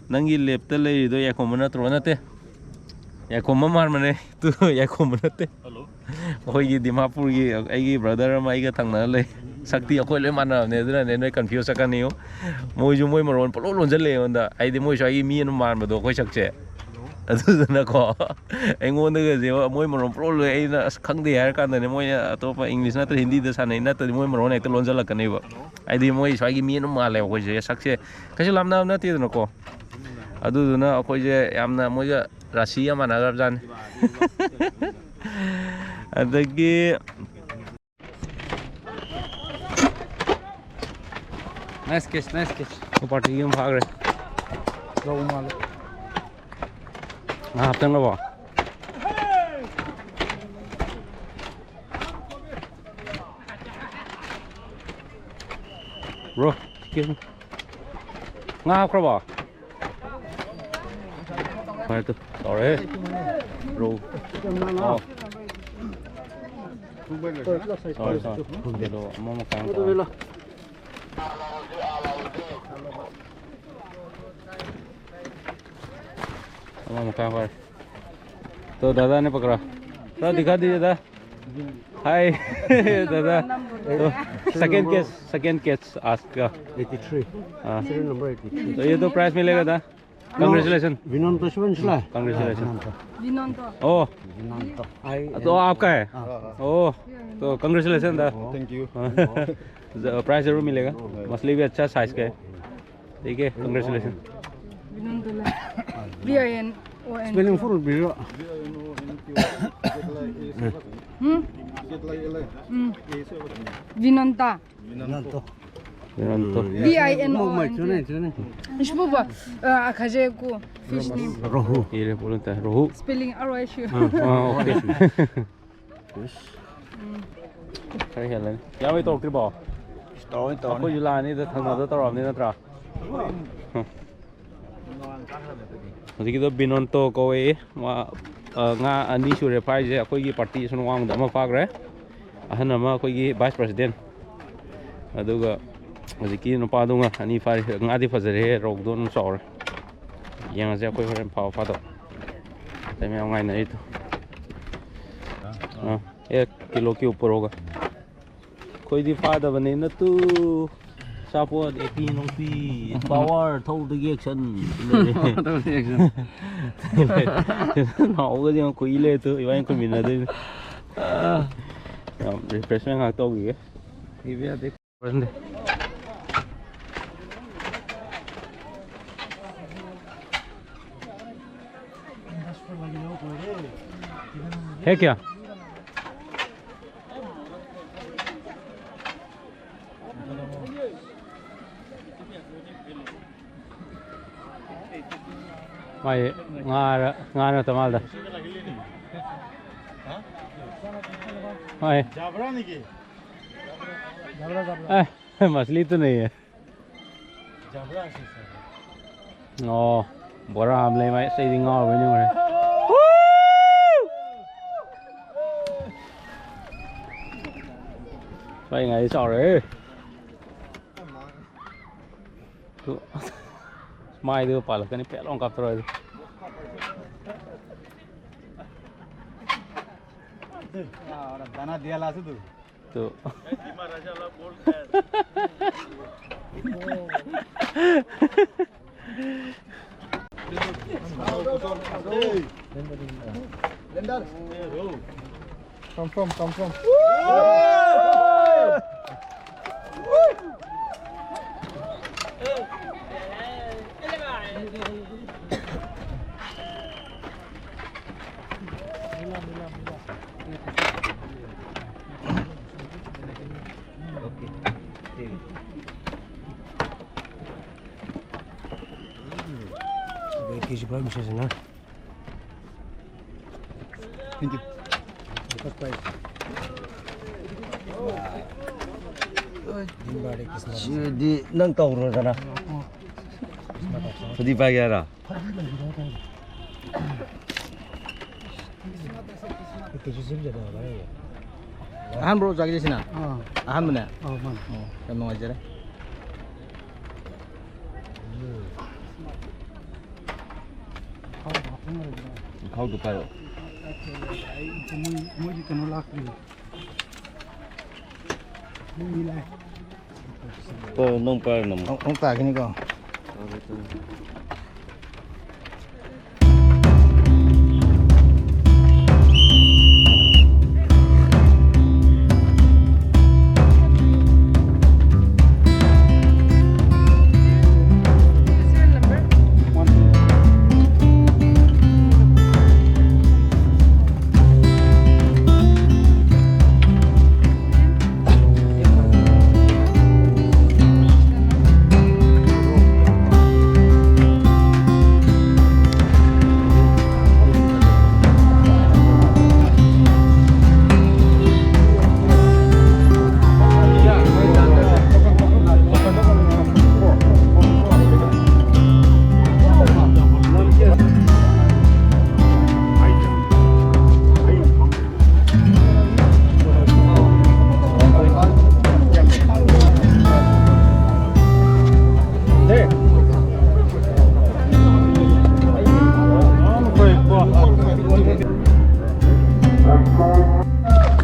ꯅꯪꯒꯤ ꯂꯦꯞꯇ ꯂꯩꯔꯤꯗꯣ ꯌꯥꯏꯈꯣꯝꯕ ꯅꯠꯇ꯭ꯔꯣ? ꯅꯠꯇꯦ, ꯌꯥꯏꯈꯣꯝꯕ ꯃꯥꯟꯕꯅꯦ꯫ ꯇꯨ, ꯌꯥꯏꯈꯣꯝꯕ ꯅꯠꯇꯦ꯫ Hello. ꯑꯩꯈꯣꯏꯒꯤ ꯗꯤꯃꯥꯄꯨꯔꯒꯤ ꯑꯩꯒꯤ ꯕ꯭ꯔꯗꯔ ꯑꯃ ꯑꯩꯒ ꯊꯪꯅꯔ ꯂꯩ꯫ ꯁꯛꯇꯤ ꯑꯩꯈꯣꯏ ꯂꯣꯏ ꯃꯥꯟꯅꯕꯅꯦ, ꯑꯗꯨꯅꯅꯦ ꯅꯣꯏ ꯀꯟꯐ꯭ꯌꯨꯁ ꯆꯠꯀꯅꯤꯌꯨ꯫ ꯃꯣꯏꯁꯨ ꯃꯣꯏ ꯃꯔꯣꯟ ꯄꯨꯂꯣꯟ ꯂꯣꯟꯁꯤꯜꯂꯛꯑꯦ ꯑꯩꯉꯣꯟꯗ, ꯍꯥꯏꯗꯤ ꯃꯣꯏ ꯁ꯭ꯋꯥꯏꯒꯤ ꯃꯤ ꯑꯗꯨꯝ ꯃꯥꯟꯕꯗꯣ ꯑꯩꯈꯣꯏ ꯁꯛꯁꯦ꯫ ꯑꯗꯨꯗꯨꯅꯀꯣ, ꯑꯩꯉꯣꯟꯗꯒꯁꯦ ꯃꯣꯏ ꯃꯔꯣꯟ ꯄꯨꯂꯣꯟ ꯂꯣꯏ, ꯑꯩꯅ ꯑꯁ ꯈꯪꯗꯦ ꯍꯥꯏꯔ ꯀꯥꯟꯗꯅꯦ ꯃꯣꯏꯅ ꯑꯇꯣꯞꯄ ꯏꯪꯂꯤꯁ ꯅꯠꯇ꯭ꯔ ꯍꯤꯟꯗꯤꯗ ꯁꯥꯟꯅꯩ, ꯅꯠꯇ꯭ꯔꯗꯤ ꯃꯣꯏ ꯃꯔꯣꯟ ꯍꯦꯛꯇ ꯂꯣꯟꯁꯤꯜꯂꯛꯀꯅꯦꯕ꯫ ꯍꯥꯏꯗꯤ ꯃꯣꯏ ꯁ꯭ꯋꯥꯏꯒꯤ ꯃꯤ ꯑꯗꯨꯝ ꯃꯥꯜꯂꯦꯕ ꯑꯩꯈꯣꯏꯁꯦ, ꯁꯛꯁꯦ ꯀꯩꯁꯨ ꯂꯥꯞꯅꯕ ꯅꯠꯇꯦꯗꯅꯀꯣ꯫ ꯑꯗꯨꯗꯨꯅ ꯑꯩꯈꯣꯏꯁꯦ ꯌꯥꯝꯅ ꯃꯣꯏꯒ ꯔꯥꯁꯤ ꯌꯥꯝ ꯃꯥꯟꯅꯈ꯭ꯔꯕꯖꯥꯠꯅꯤ꯫ ꯑꯗꯒꯤ Nice catch, nice catch. Party ꯑꯃ ꯐꯥꯈ꯭ꯔꯦ꯫ ꯂꯧ ꯃꯥꯜꯂꯦ꯫ ꯉꯥ ꯍꯥꯞꯆꯪꯂꯕꯣ? ꯕ꯭ꯔꯣ, ꯆꯤꯛꯀꯦ꯫ ꯉꯥ ꯍꯥꯞꯈ꯭ꯔꯕꯣ? ꯐꯔꯦ ꯇꯨ, ꯆꯥꯎꯔꯦꯍꯦ꯫ ꯔꯧ꯫ ꯑꯣ꯫ ꯆꯥꯎꯔꯦ, ꯆꯥꯎꯔꯦ꯫ ꯀꯤꯂꯣ ꯑꯃ ꯃꯈꯥꯏ ꯑꯃ ꯇꯥꯔꯦ꯫ ꯑꯃ ꯃꯈꯥꯏ ꯐꯥꯔꯦ꯫ तो दादा ने पकड़ा। थोड़ा दिखा दीजिए दादा। हाय दादा। तो सेकंड कैच, सेकंड कैच आज का। Eighty three. हाँ। Serial number eighty three. तो ये तो प्राइस मिलेगा दादा। Congratulations। विनंत शिवंशला। Congratulations। विनंत। ओ, विनंत। तो आपका है? हाँ। ओ, तो congratulations दादा। Thank you। हाँ। ज-, प्राइस जरूर मिलेगा। मछली भी अच्छा साइज का है। ठीक है, congratulations। विनंत। V I N O N T। Spelling full भी। हम्म? हम्म। विनंता। विनंत। विनंत। V I N O N T। ꯃꯣꯏ ꯆꯨꯅꯩ, ꯆꯨꯅꯩ꯫ ꯏꯁꯄꯨꯕ, ꯑ, ꯑꯈꯥꯖꯦ ꯀꯨ fish name꯫ रोहू। ये ले, बोलता है, रोहू। Spelling ꯑꯔꯣꯏ ꯁꯤ꯫ हाँ, ओके। ꯎꯝ꯫ ꯈꯔ ꯍꯦꯜꯂꯅꯤ꯫ ꯌꯥꯎꯏ ꯇꯧꯔꯛꯇ꯭ꯔꯤꯕꯣ? ꯇꯧꯔꯅꯤ, ꯇꯧꯔꯅꯤ꯫ ꯑꯩꯈꯣꯏꯁꯨ ꯂꯥꯛꯑꯅꯤꯗ, ꯊꯪꯅꯕꯗ ꯇꯧꯔꯛꯑꯕꯅꯤ ꯅꯠꯇ꯭ꯔꯥ? ꯎꯝ꯫ ꯍꯧꯖꯤꯛꯀꯤꯗꯣ ꯕꯤꯅꯣꯟꯇꯣ ꯀꯧꯋꯦ꯫ ꯃꯥ, ꯑ, ꯉꯥ ꯑꯅꯤ ꯁꯨꯔꯦ ꯐꯥꯔꯤꯁꯦ꯫ ꯑꯩꯈꯣꯏꯒꯤ ꯄꯥꯔꯇꯤ ꯑꯁꯣꯝ ꯋꯥꯡꯃꯗ ꯑꯃ ꯐꯥꯈ꯭ꯔꯦ꯫ ꯑꯍꯟ ꯑꯃ ꯑꯩꯈꯣꯏꯒꯤ vice president꯫ ꯑꯗꯨꯒ ꯍꯧꯖꯤꯛꯀꯤ ꯅꯨꯄꯥꯗꯨ ꯉꯥ ꯑꯅꯤ ꯐꯥꯔꯤ꯫ ꯉꯥꯗꯤ ꯐꯖꯔꯦꯍꯦ, ꯔꯧꯗꯣ ꯑꯗꯨꯝ ꯆꯥꯎꯔꯦ꯫ ꯌꯦꯡꯉꯁꯦ ꯑꯩꯈꯣꯏ ꯍꯣꯔꯦꯟ ꯐꯥꯕ ꯐꯥꯗꯕ꯫ ꯑꯇꯩ ꯃꯌꯥꯝ ꯉꯥꯏꯅꯔꯤꯗꯣ꯫ ꯑꯥ, एक किलो के ऊपर होगा। ꯑꯩꯈꯣꯏꯗꯤ ꯐꯥꯗꯕꯅꯤꯅ ꯇꯨ ꯑꯆꯥꯄꯣꯠ ꯑꯦꯄꯤ ꯅꯨꯡꯄꯤ ꯄꯋꯥꯔ ꯊꯧꯗꯒꯤ ꯑꯦꯛꯁꯟ ꯅꯥꯎꯒꯁꯦ ꯌꯥꯝ ꯀꯨꯏ ꯂꯩꯔꯦ ꯇꯨ ꯏꯕꯥꯅꯤ ꯀꯨꯝꯃꯤꯟꯅꯗꯣꯏꯅꯤ꯫ ꯌꯥꯝ ꯔꯤꯐ꯭ꯔꯦꯁꯃꯦꯟ ꯉꯥꯏꯍꯥꯛ ꯇꯧꯈꯤꯒꯦ꯫ ꯄꯤꯕ ꯌꯥꯗꯦ꯫ है क्या? ꯃꯥꯏ ꯉꯥꯔ ꯉꯥ ꯅꯠꯇ ꯃꯥꯜꯗ꯫ ꯃꯥꯏ ꯖꯥꯕ꯭ꯔꯥ ꯅꯤꯒꯤ? ꯖꯥꯕ꯭ꯔꯥ, ꯖꯥꯕ꯭ꯔꯥ꯫ ꯑꯦ, ꯃꯁꯂꯤ ꯇꯨ ꯅꯩꯌꯦ꯫ ꯖꯥꯕ꯭ꯔꯥ ꯁꯤ ꯁꯥꯔ꯫ ꯑꯣ, ꯕꯣꯔꯥ ꯑꯃ ꯂꯩ ꯃꯥꯏ, ꯑꯁ, ꯑꯩꯗꯤ ꯉꯥꯎꯔꯕꯣꯏ ꯅꯤꯡꯉꯨꯔꯦ꯫ ꯃꯥꯏ ꯉꯥꯏ ꯆꯥꯎꯔꯦ꯫ ꯇꯨ, ꯃꯥꯏꯗꯨ ꯄꯥꯜꯂꯛꯀꯅꯤ, ꯄꯦꯠ ꯂꯥꯎ ꯀꯥꯞꯊꯣꯔꯛꯑꯗꯤ꯫ दाना दिया ला तू। तो Come from, come from. Thank you. ꯁꯤꯗꯤ ꯅꯪ ꯇꯧꯔꯣꯗꯅ꯫ ꯐꯗꯤ ꯄꯥꯏꯒꯦ ꯍꯥꯏꯔꯣ? ꯑꯍꯥꯟꯕ꯭ꯔꯣ ꯑꯣꯖꯥꯒꯤꯁꯤꯅ? ꯑꯥ꯫ ꯑꯍꯥꯟꯕꯅꯦ? ꯑꯥ, ꯃꯥꯅꯦ꯫ ꯑꯣ, ꯌꯥꯝ ꯅꯨꯡꯉꯥꯏꯖꯔꯦ꯫ ꯆꯈꯥꯎꯗꯣ ꯄꯥꯏꯔꯛꯑꯣ꯫ ꯃꯣꯏ, ꯃꯣꯏꯒꯤ ꯀꯩꯅꯣ ꯂꯥꯛꯇ꯭ꯔꯤ꯫ ꯄꯥꯏꯔꯣ, ꯅꯪ ꯄꯥꯏꯔꯣ, ꯅꯪ꯫ ꯑꯃꯨꯛ, ꯑꯃꯨꯛ ꯇꯥꯈꯤꯅꯤꯀꯣ꯫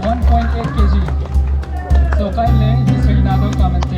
One point eight K G. So kindly, Mister Inado, come and